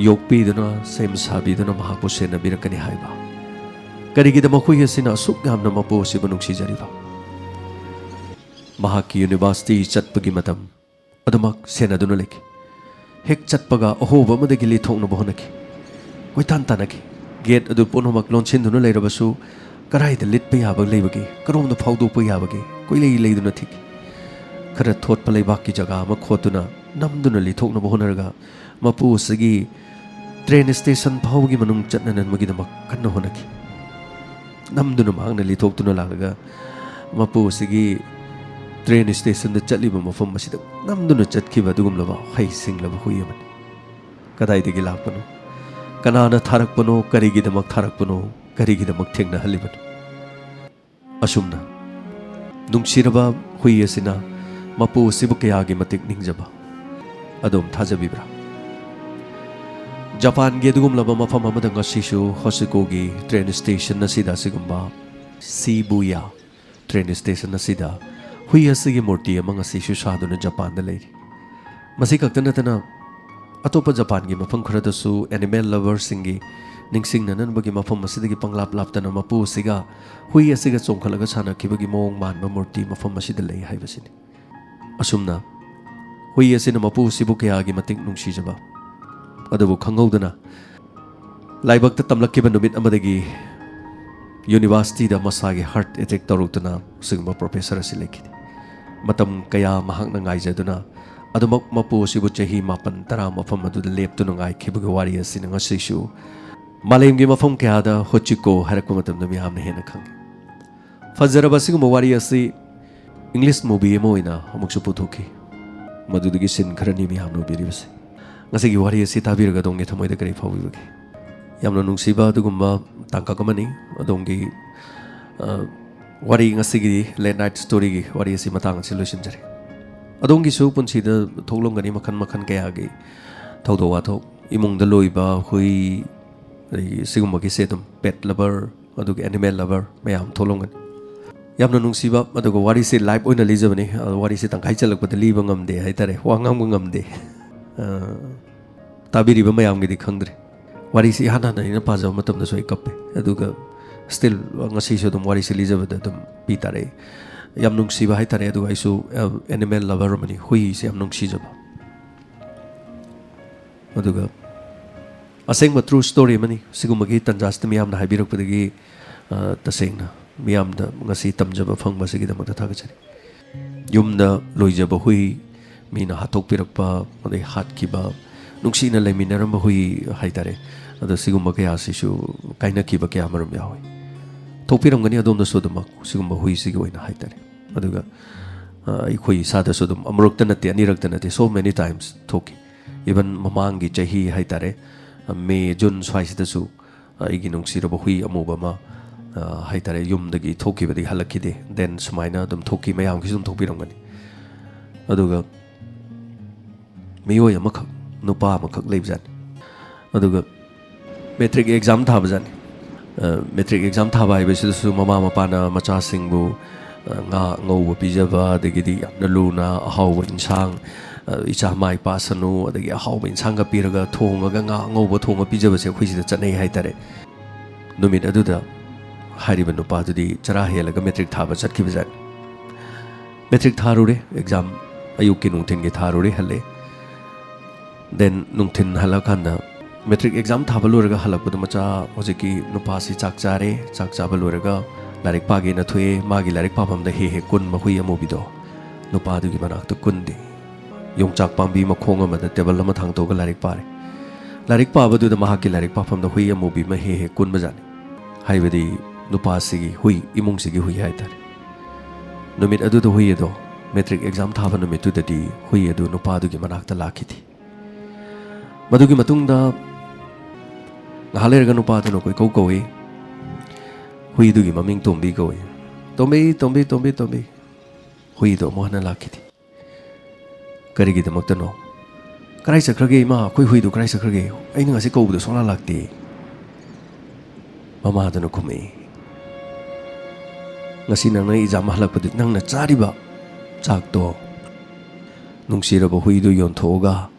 ꯌꯣꯛꯄꯤꯗꯨꯅ, ꯁꯦꯝ ꯁꯥꯕꯤꯗꯨꯅ ꯃꯍꯥꯛꯄꯨ ꯁꯦꯟꯅꯕꯤꯔꯛꯀꯅꯤ ꯍꯥꯏꯕ? ꯀꯔꯤꯒꯤꯗꯃꯛ ꯍꯨꯏ ꯑꯁꯤꯅ ꯑꯁꯨꯛ ꯌꯥꯝꯅ ꯃꯄꯨ ꯑꯁꯤꯕꯨ ꯅꯨꯡꯁꯤꯖꯔꯤꯕ? ꯃꯍꯥꯛꯀꯤ ꯌꯨꯅꯤꯚꯔꯁꯤꯇꯤ ꯆꯠꯄꯒꯤ ꯃꯇꯝ ꯑꯗꯨꯃꯛ ꯁꯦꯟꯅꯗꯨꯅ ꯂꯩꯈꯤ꯫ ꯍꯦꯛ ꯆꯠꯄꯒ ꯑꯍꯣꯕ ꯑꯃꯗꯒꯤ ꯂꯤꯊꯣꯛꯅꯕ ꯍꯣꯠꯅꯈꯤ꯫ ꯀꯣꯏꯇꯥꯟ ꯇꯥꯟꯅꯈꯤ꯫ ꯒꯦꯠ ꯑꯗꯨ ꯄꯨꯝꯅꯃꯛ ꯂꯣꯟꯁꯤꯟꯗꯨꯅ ꯂꯩꯔꯕꯁꯨ ꯀꯗꯥꯏꯗ ꯂꯤꯠꯄ ꯌꯥꯕ ꯂꯩꯕꯒꯦ? ꯀꯔꯣꯝꯗ ꯐꯥꯎꯗꯣꯛꯄ ꯌꯥꯕꯒꯦ? ꯀꯣꯏꯂꯩ ꯂꯩꯗꯨꯅ ꯊꯤꯈꯤ꯫ ꯈꯔ ꯊꯣꯠꯄ ꯂꯩꯕꯥꯛꯀꯤ ꯖꯒꯥ ꯑꯃ ꯈꯣꯠꯇꯨꯅ ꯅꯝꯗꯨꯅ ꯂꯤꯊꯣꯛꯅꯕ ꯍꯣꯠꯅꯔꯒ ꯃꯄꯨ ꯑꯁꯤꯒꯤ ꯇ꯭ꯔꯦꯟ ꯁ꯭ꯇꯦꯁꯟ ꯐꯥꯎꯕꯒꯤ ꯃꯅꯨꯡ ꯆꯠꯅꯅꯕꯒꯤꯗꯃꯛ ꯀꯟꯅ ꯍꯣꯠꯅꯈꯤ꯫ ꯅꯝꯗꯨꯅ ꯃꯍꯥꯛꯅ ꯂꯤꯊꯣꯛꯇꯨꯅ ꯂꯥꯛꯂꯒ ꯃꯄꯨ ꯑꯁꯤꯒꯤ ꯇ꯭ꯔꯦꯟ ꯁ꯭ꯇꯦꯁꯟꯗ ꯆꯠꯂꯤꯕ ꯃꯐꯝ ꯑꯁꯤꯗ ꯅꯝꯗꯨꯅ ꯆꯠꯈꯤꯕ ꯑꯗꯨꯒꯨꯝꯂꯕ ꯍꯩꯁꯤꯡꯂꯕ ꯍꯨꯏ ꯑꯃꯅꯤ꯫ ꯀꯗꯥꯏꯗꯒꯤ ꯂꯥꯛꯄꯅꯣ? ꯀꯅꯥꯅ ꯊꯥꯔꯛꯄꯅꯣ? ꯀꯔꯤꯒꯤꯗꯃꯛ ꯊꯥꯔꯛꯄꯅꯣ? ꯀꯔꯤꯒꯤꯗꯃꯛ ꯊꯦꯡꯅꯍꯜꯂꯤꯕꯅꯣ? ꯑꯁꯨꯝꯅ ꯅꯨꯡꯁꯤꯔꯕ ꯍꯨꯏ ꯑꯁꯤꯅ ꯃꯄꯨ ꯑꯁꯤꯕꯨ ꯀꯌꯥꯒꯤ ꯃꯇꯤꯛ ꯅꯤꯡꯖꯕ꯫ ꯑꯗꯣꯝ ꯊꯥꯖꯕꯤꯕ꯭ꯔꯥ? ꯖꯄꯥꯟꯒꯤ ꯑꯗꯨꯒꯨꯝꯂꯕ ꯃꯐꯝ ꯑꯃꯗ ꯉꯁꯤꯁꯨ ꯍꯣꯁꯤꯀꯣꯒꯤ ꯇ꯭ꯔꯦꯟ ꯁ꯭ꯇꯦꯁꯟ ꯑꯁꯤꯗ ꯑꯁꯤꯒꯨꯝꯕ ꯁꯤꯕꯨꯌꯥ ꯇ꯭ꯔꯦꯟ ꯁ꯭ꯇꯦꯁꯟ ꯑꯁꯤꯗ ꯍꯨꯏ ꯑꯁꯤꯒꯤ ꯃꯨꯔꯇꯤ ꯑꯃ ꯉꯁꯤꯁꯨ ꯁꯥꯗꯨꯅ ꯖꯄꯥꯟꯗ ꯂꯩꯔꯤ꯫ ꯃꯁꯤ ꯈꯛꯇ ꯅꯠꯇꯅ ꯑꯇꯣꯞꯄ ꯖꯄꯥꯟꯒꯤ ꯃꯐꯝ ꯈꯔꯗꯁꯨ ꯑꯦꯅꯤꯃꯦꯜ ꯂꯚꯔꯁꯤꯡꯒꯤ ꯅꯤꯡꯁꯤꯡꯅꯅꯕꯒꯤ ꯃꯐꯝ ꯑꯁꯤꯗꯒꯤ ꯄꯪꯂꯥꯞ ꯂꯥꯞꯇꯅ ꯃꯄꯨ ꯑꯁꯤꯒ ꯍꯨꯏ ꯑꯁꯤꯒ ꯆꯣꯡꯈꯠꯂꯒ ꯁꯥꯟꯅꯈꯤꯕꯒꯤ ꯃꯑꯣꯡ ꯃꯥꯟꯕ ꯃꯨꯔꯇꯤ ꯃꯐꯝ ꯑꯁꯤꯗ ꯂꯩ ꯍꯥꯏꯕꯁꯤꯅꯤ꯫ ꯑꯁꯨꯝꯅ ꯍꯨꯏ ꯑꯁꯤꯅ ꯃꯄꯨ ꯑꯁꯤꯕꯨ ꯀꯌꯥꯒꯤ ꯃꯇꯤꯛ ꯅꯨꯡꯁꯤꯖꯕ꯫ ꯑꯗꯨꯕꯨ ꯈꯪꯍꯧꯗꯅ ꯂꯥꯏꯕꯛꯇ ꯇꯝꯂꯛꯈꯤꯕ ꯅꯨꯃꯤꯠ ꯑꯃꯗꯒꯤ ꯌꯨꯅꯤꯚꯔꯁꯤꯇꯤꯗ ꯃꯁꯥꯒꯤ ꯍꯥꯔꯠ ꯑꯦꯇꯦꯛ ꯇꯧꯔꯛꯇꯨꯅ ꯑꯁꯤꯒꯨꯝꯕ ꯄ꯭ꯔꯣꯐꯦꯁꯔ ꯑꯁꯤ ꯂꯩꯈꯤꯗꯦ꯫ ꯃꯇꯝ ꯀꯌꯥ ꯃꯍꯥꯛꯅ ꯉꯥꯏꯖꯗꯨꯅ ꯑꯗꯨꯃꯛ ꯃꯄꯨ ꯑꯁꯤꯕꯨ ꯆꯍꯤ ꯃꯥꯄꯟ ꯇꯔꯥ ꯃꯐꯝ ꯑꯗꯨꯗ ꯂꯦꯞꯇꯨꯅ ꯉꯥꯏꯈꯤꯕꯒꯤ ꯋꯥꯔꯤ ꯑꯁꯤꯅ ꯉꯁꯤꯁꯨ ꯃꯥꯂꯦꯝꯒꯤ ꯃꯐꯝ ꯀꯌꯥꯗ ꯍꯣꯆꯤꯀꯣ ꯍꯥꯏꯔꯛꯄ ꯃꯇꯝꯗ ꯃꯤꯌꯥꯝꯅ ꯍꯦꯟꯅ ꯈꯪꯉꯤ꯫ ꯐꯖꯔꯕ ꯑꯁꯤꯒꯨꯝꯕ ꯋꯥꯔꯤ ꯑꯁꯤ ꯏꯪꯂꯤꯁ ꯃꯨꯚꯤ ꯑꯃ ꯑꯣꯏꯅ ꯑꯃꯨꯛꯁꯨ ꯄꯨꯊꯣꯛꯈꯤ꯫ ꯃꯗꯨꯗꯒꯤ ꯁꯤꯟ ꯈꯔꯅꯤ ꯃꯤꯌꯥꯝꯅ ꯎꯕꯤꯔꯤꯕꯁꯦ꯫ ꯉꯁꯤꯒꯤ ꯋꯥꯔꯤ ꯑꯁꯤ ꯇꯥꯕꯤꯔꯒ ꯑꯗꯣꯝꯒꯤ ꯊꯃꯣꯏꯗ ꯀꯔꯤ ꯐꯥꯎꯕꯤꯕꯒꯦ? ꯌꯥꯝꯅ ꯅꯨꯡꯁꯤꯕ ꯑꯗꯨꯒꯨꯝꯕ ꯇꯥꯡꯀꯛ ꯑꯃꯅꯤ꯫ ꯑꯗꯣꯝꯒꯤ, ꯑ, ꯋꯥꯔꯤ ꯉꯁꯤꯒꯤ ꯂꯦꯠ ꯅꯥꯏꯠ ꯁ꯭ꯇꯣꯔꯤꯒꯤ ꯋꯥꯔꯤ ꯑꯁꯤ ꯃꯇꯥꯡ ꯑꯁꯤ ꯂꯣꯏꯁꯤꯟꯖꯔꯦ꯫ ꯑꯗꯣꯝꯒꯤꯁꯨ ꯄꯨꯟꯁꯤꯗ ꯊꯣꯛꯂꯝꯒꯅꯤ ꯃꯈꯜ ꯃꯈꯜ ꯀꯌꯥꯒꯤ ꯊꯧꯗꯣꯛ ꯋꯥꯊꯣꯛ, ꯏꯃꯨꯡꯗ ꯂꯣꯏꯕ ꯍꯨꯏ, ꯑꯗꯒꯤ ꯁꯤꯒꯨꯝꯕꯒꯤꯁꯦ ꯑꯗꯨꯝ ꯄꯦꯠ ꯂꯚꯔ, ꯑꯗꯨꯒ ꯑꯦꯅꯤꯃꯦꯜ ꯂꯚꯔ ꯃꯌꯥꯝ ꯊꯣꯛꯂꯝꯒꯅꯤ꯫ ꯌꯥꯝꯅ ꯅꯨꯡꯁꯤꯕ, ꯑꯗꯨꯒ ꯋꯥꯔꯤꯁꯦ ꯂꯥꯏꯚ ꯑꯣꯏꯅ ꯂꯤꯖꯕꯅꯤ꯫ ꯑ, ꯋꯥꯔꯤꯁꯦ ꯇꯪꯈꯥꯏ ꯆꯜꯂꯛꯄꯗ ꯂꯤꯕ ꯉꯝꯗꯦ ꯍꯥꯏꯇꯥꯔꯦ, ꯋꯥ ꯉꯥꯡꯕ ꯉꯝꯗꯦ꯫ ꯑ, ꯇꯥꯕꯤꯔꯤꯕ ꯃꯌꯥꯝꯒꯤꯗꯤ ꯈꯪꯗ꯭ꯔꯦ꯫ ꯋꯥꯔꯤꯁꯤ ꯏꯍꯥꯟ ꯍꯥꯟꯅ ꯑꯩꯅ ꯄꯥꯖꯕ ꯃꯇꯝꯗꯁꯨ ꯑꯩ ꯀꯞꯄꯦ꯫ ꯑꯗꯨꯒ ꯁ꯭ꯇꯤꯜ ꯉꯁꯤꯁꯨ ꯑꯗꯨꯝ ꯋꯥꯔꯤꯁꯦ ꯂꯤꯖꯕꯗ ꯑꯗꯨꯝ ꯄꯤ ꯇꯥꯔꯛꯏ꯫ ꯌꯥꯝ ꯅꯨꯡꯁꯤꯕ ꯍꯥꯏꯇꯥꯔꯦ꯫ ꯑꯗꯨꯒ ꯑꯩꯁꯨ, ꯑ, ꯑꯦꯅꯤꯃꯦꯜ ꯂꯚꯔ ꯑꯃꯅꯤ, ꯍꯨꯏꯁꯦ ꯌꯥꯝ ꯅꯨꯡꯁꯤꯖꯕ꯫ ꯑꯗꯨꯒ ꯑꯁꯦꯡꯕ ꯇ꯭ꯔꯨ ꯁ꯭ꯇꯣꯔꯤ ꯑꯃꯅꯤ꯫ ꯁꯤꯒꯨꯝꯕꯒꯤ ꯇꯟꯖꯥꯁꯤꯗ ꯃꯤꯌꯥꯝꯅ ꯍꯥꯏꯕꯤꯔꯛꯄꯗꯒꯤ, ꯑ, ꯇꯁꯦꯡꯅ ꯃꯤꯌꯥꯝꯗ ꯉꯁꯤ ꯇꯝꯖꯕ ꯐꯪꯕꯁꯤꯒꯤꯗꯃꯛꯇ ꯊꯥꯒꯠꯆꯔꯤ꯫ ꯌꯨꯝꯗ ꯂꯣꯏꯖꯕ ꯍꯨꯏ ꯃꯤꯅ ꯍꯥꯠꯇꯣꯛꯄꯤꯔꯛꯄ, ꯑꯗꯩ ꯍꯥꯠꯈꯤꯕ, ꯅꯨꯡꯁꯤꯅ ꯂꯩꯃꯤꯟꯅꯔꯝꯕ ꯍꯨꯏ ꯍꯥꯏꯇꯥꯔꯦ꯫ ꯑꯗꯣ ꯁꯤꯒꯨꯝꯕ ꯀꯌꯥꯁꯤꯁꯨ ꯀꯥꯏꯅꯈꯤꯕ ꯀꯌꯥ ꯑꯃꯔꯣꯝ ꯌꯥꯎꯏ꯫ ꯊꯣꯛꯄꯤꯔꯝꯒꯅꯤ ꯑꯗꯣꯝꯗꯁꯨ ꯑꯗꯨꯃꯛ ꯁꯤꯒꯨꯝꯕ ꯍꯨꯏꯁꯤꯒꯤ ꯑꯣꯏꯅ ꯍꯥꯏꯇꯥꯔꯦ꯫ ꯑꯗꯨꯒ, ꯑ, ꯑꯩꯈꯣꯏ ꯏꯁꯥꯗꯁꯨ ꯑꯗꯨꯝ ꯑꯃꯨꯔꯛꯇ ꯅꯠꯇꯦ, ꯑꯅꯤꯔꯛꯇ ꯅꯠꯇꯦ, so many times ꯊꯣꯛꯈꯤ꯫ Even ꯃꯃꯥꯡꯒꯤ ꯆꯍꯤ ꯍꯥꯏꯇꯥꯔꯦ, ꯑ, ꯃꯦ, ꯖꯨꯟ ꯁ꯭ꯋꯥꯏꯁꯤꯗꯁꯨ, ꯑ, ꯑꯩꯒꯤ ꯅꯨꯡꯁꯤꯔꯕ ꯍꯨꯏ ꯑꯃꯨꯕ ꯑꯃ, ꯑ, ꯍꯥꯏꯇꯥꯔꯦ, ꯌꯨꯝꯗꯒꯤ ꯊꯣꯛꯈꯤꯕꯗꯒꯤ ꯍꯜꯂꯛꯈꯤꯗꯦ꯫ Then ꯁꯨꯃꯥꯏꯅ ꯑꯗꯨꯝ ꯊꯣꯛꯈꯤ, ꯃꯌꯥꯝꯒꯤꯁꯨ ꯑꯗꯨꯝ ꯊꯣꯛꯄꯤꯔꯝꯒꯅꯤ꯫ ꯑꯗꯨꯒ ꯃꯤꯑꯣꯏ ꯑꯃꯈꯛ, ꯅꯨꯄꯥ ꯑꯃꯈꯛ ꯂꯩꯕꯖꯥꯠꯅꯤ꯫ ꯑꯗꯨꯒ ꯃꯦꯇ꯭ꯔꯤꯛ ꯑꯦꯛꯖꯥꯝ ꯊꯥꯕꯖꯥꯠꯅꯤ꯫ ꯑ, ꯃꯦꯇ꯭ꯔꯤꯛ ꯑꯦꯛꯖꯥꯝ ꯊꯥꯕ ꯍꯥꯏꯕꯁꯤꯗꯁꯨ ꯃꯃꯥ ꯃꯄꯥꯅ ꯃꯆꯥꯁꯤꯡꯕꯨ, ꯑ, ꯉꯥ ꯑꯉꯧꯕ ꯄꯤꯖꯕ, ꯑꯗꯒꯤꯗꯤ ꯌꯥꯝꯅ ꯂꯨꯅ ꯑꯍꯥꯎꯕ ꯏꯟꯁꯥꯡ, ꯑ, "ꯏꯆꯥ ꯃꯥꯏ ꯄꯥꯛꯁꯅꯨ", ꯑꯗꯒꯤ ꯑꯍꯥꯎꯕ ꯏꯟꯁꯥꯡꯒ ꯄꯤꯔꯒ ꯊꯣꯡꯉꯒ ꯉꯥ ꯑꯉꯧꯕ ꯊꯣꯡꯉ ꯄꯤꯖꯕꯁꯦ ꯑꯩꯈꯣꯏ ꯁꯤꯗ ꯆꯠꯅꯩ ꯍꯥꯏꯇꯥꯔꯦ꯫ ꯅꯨꯃꯤꯠ ꯑꯗꯨꯗ ꯍꯥꯏꯔꯤꯕ ꯅꯨꯄꯥꯗꯨꯗꯤ ꯆꯔꯥ ꯍꯦꯜꯂꯒ ꯃꯦꯇ꯭ꯔꯤꯛ ꯊꯥꯕ ꯆꯠꯈꯤꯕꯖꯥꯠꯅꯤ꯫ ꯃꯦꯇ꯭ꯔꯤꯛ ꯊꯥꯔꯨꯔꯦ, ꯑꯦꯛꯖꯥꯝ ꯑꯌꯨꯛꯀꯤ ꯅꯨꯡꯊꯤꯟꯒꯤ ꯊꯥꯔꯨꯔꯦ, ꯍꯜꯂꯛꯑꯦ꯫ Then ꯅꯨꯡꯊꯤꯟ ꯍꯜꯂꯛꯑꯀꯥꯟꯗ ꯃꯦꯇ꯭ꯔꯤꯛ ꯑꯦꯛꯖꯥꯝ ꯊꯥꯕ ꯂꯣꯏꯔꯒ ꯍꯜꯂꯛꯄꯗ ꯃꯆꯥ ꯍꯧꯖꯤꯛꯀꯤ ꯅꯨꯄꯥꯁꯤ ꯆꯥꯛ ꯆꯥꯔꯦ, ꯆꯥꯛ ꯆꯥꯕ ꯂꯣꯏꯔꯒ ꯂꯥꯏꯔꯤꯛ ꯄꯥꯒꯦꯅ ꯊꯣꯛꯑꯦ꯫ ꯃꯥꯒꯤ ꯂꯥꯏꯔꯤꯛ ꯄꯥꯐꯝꯗ ꯍꯦꯛ ꯍꯦꯛ ꯀꯨꯟꯕ ꯍꯨꯏ ꯑꯃꯨꯕꯤꯗꯣ ꯅꯨꯄꯥꯗꯨꯒꯤ ꯃꯅꯥꯛꯇ ꯀꯨꯟꯗꯦ꯫ ꯌꯣꯡꯆꯥꯛ ꯄꯥꯝꯕꯤ ꯃꯈꯣꯡ ꯑꯃꯗ ꯇꯦꯕꯜ ꯑꯃ ꯊꯥꯡꯗꯣꯛꯑꯒ ꯂꯥꯏꯔꯤꯛ ꯄꯥꯔꯦ꯫ ꯂꯥꯏꯔꯤꯛ ꯄꯥꯕꯗꯨꯗ ꯃꯍꯥꯛꯀꯤ ꯂꯥꯏꯔꯤꯛ ꯄꯥꯐꯝꯗ ꯍꯨꯏ ꯑꯃꯨꯕꯤ ꯑꯃ ꯍꯦꯛ ꯍꯦꯛ ꯀꯨꯟꯕꯖꯥꯠꯅꯤ꯫ ꯍꯥꯏꯕꯗꯤ ꯅꯨꯄꯥꯁꯤꯒꯤ ꯍꯨꯏ, ꯏꯃꯨꯡꯁꯤꯒꯤ ꯍꯨꯏ ꯍꯥꯏꯇꯥꯔꯦ꯫ ꯅꯨꯃꯤꯠ ꯑꯗꯨꯗ ꯍꯨꯏ ꯑꯗꯣ, ꯃꯦꯇ꯭ꯔꯤꯛ ꯑꯦꯛꯖꯥꯝ ꯊꯥꯕ ꯅꯨꯃꯤꯠꯇꯨꯗꯗꯤ ꯍꯨꯏ ꯑꯗꯨ ꯅꯨꯄꯥꯗꯨꯒꯤ ꯃꯅꯥꯛꯇ ꯂꯥꯛꯈꯤꯗꯦ꯫ ꯃꯗꯨꯒꯤ ꯃꯇꯨꯡꯗ ꯉꯥꯏꯍꯥꯛ ꯂꯩꯔꯒ ꯅꯨꯄꯥꯗꯨꯅ ꯀꯣꯏꯀꯧ ꯀꯧꯏ꯫ ꯍꯨꯏꯗꯨꯒꯤ ꯃꯃꯤꯡ ꯇꯣꯝꯕꯤ ꯀꯧꯏ꯫ "ꯇꯣꯝꯕꯤ, ꯇꯣꯝꯕꯤ, ꯇꯣꯝꯕꯤ, ꯇꯣꯝꯕꯤ"꯫ ꯍꯨꯏꯗꯣ ꯑꯃꯨꯛ ꯍꯟꯅ ꯂꯥꯛꯈꯤꯗꯦ꯫ ꯀꯔꯤꯒꯤꯗꯃꯛꯇꯅꯣ? "ꯀꯗꯥꯏ ꯆꯠꯈ꯭ꯔꯒꯦ, ꯏꯃꯥ? ꯑꯩꯈꯣꯏ ꯍꯨꯏꯗꯨ ꯀꯗꯥꯏ ꯆꯠꯈ꯭ꯔꯒꯦ? ꯑꯩꯅ ꯉꯁꯤ ꯀꯧꯕꯗꯣ ꯁꯨꯡꯂꯥꯛ ꯂꯥꯛꯇꯦ"꯫ ꯃꯃꯥꯗꯨꯅ ꯈꯨꯝꯃꯛꯏ, "ꯉꯁꯤ ꯅꯪꯅ ꯑꯦꯛꯖꯥꯝ ꯍꯜꯂꯛꯄꯗ ꯅꯪꯅ ꯆꯥꯔꯤꯕ ꯆꯥꯛꯇꯣ ꯅꯨꯡꯁꯤꯔꯕ ꯍꯨꯏꯗꯨ ꯌꯣꯟꯊꯣꯛꯑꯒ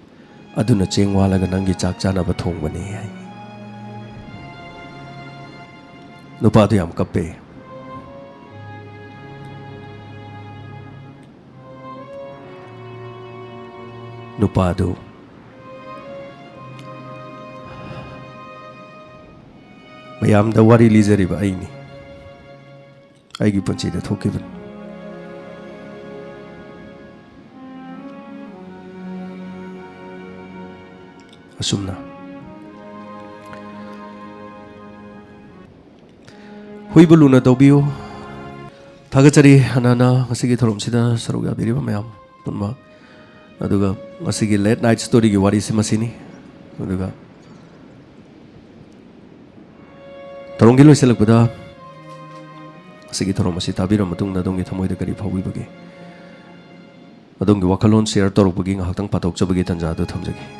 ꯑꯗꯨꯅ ꯆꯦꯡ ꯋꯥꯜꯂꯒ ꯅꯪꯒꯤ ꯆꯥꯛ ꯆꯥꯅꯕ ꯊꯣꯡꯕꯅꯤ" ꯍꯥꯏ꯫ ꯅꯨꯄꯥꯗꯨ ꯌꯥꯝ ꯀꯞꯄꯦ꯫ ꯅꯨꯄꯥꯗꯨ ꯃꯌꯥꯝꯗ ꯋꯥꯔꯤ ꯂꯤꯖꯔꯤꯕ ꯑꯩꯅꯤ꯫ ꯑꯩꯒꯤ ꯄꯨꯟꯁꯤꯗ ꯊꯣꯛꯈꯤꯕꯅꯤ꯫ ꯑꯁꯨꯝꯅ꯫ ꯍꯨꯏꯕꯨ ꯂꯨꯅ ꯇꯧꯕꯤꯌꯨ꯫ ꯊꯥꯒꯠꯆꯔꯤ ꯍꯥꯟꯅꯅ ꯉꯁꯤꯒꯤ ꯊꯧꯔꯝꯁꯤꯗ ꯁꯔꯨꯛ ꯌꯥꯕꯤꯔꯤꯕ ꯃꯌꯥꯝ ꯄꯨꯝꯅꯃꯛ꯫ ꯑꯗꯨꯒ ꯉꯁꯤꯒꯤ late night storyꯒꯤ ꯋꯥꯔꯤꯁꯤ ꯃꯁꯤꯅꯤ꯫ ꯑꯗꯨꯒ ꯊꯧꯔꯝꯒꯤ ꯂꯣꯏꯁꯤꯜꯂꯛꯄꯗ ꯉꯁꯤꯒꯤ ꯊꯧꯔꯝ ꯑꯁꯤ ꯇꯥꯕꯤꯔꯕ ꯃꯇꯨꯡꯗ ꯑꯗꯣꯝꯒꯤ ꯊꯃꯣꯏꯗ ꯀꯔꯤ ꯐꯥꯎꯕꯤꯕꯒꯦ? ꯑꯗꯣꯝꯒꯤ ꯋꯥꯈꯜꯂꯣꯟ share ꯇꯧꯔꯛꯄꯒꯤ ꯉꯥꯏꯍꯥꯛꯇꯪ ꯄꯥꯊꯣꯛꯆꯕꯒꯤ ꯇꯥꯟꯖꯥ ꯑꯗꯨ ꯊꯝꯖꯒꯦ꯫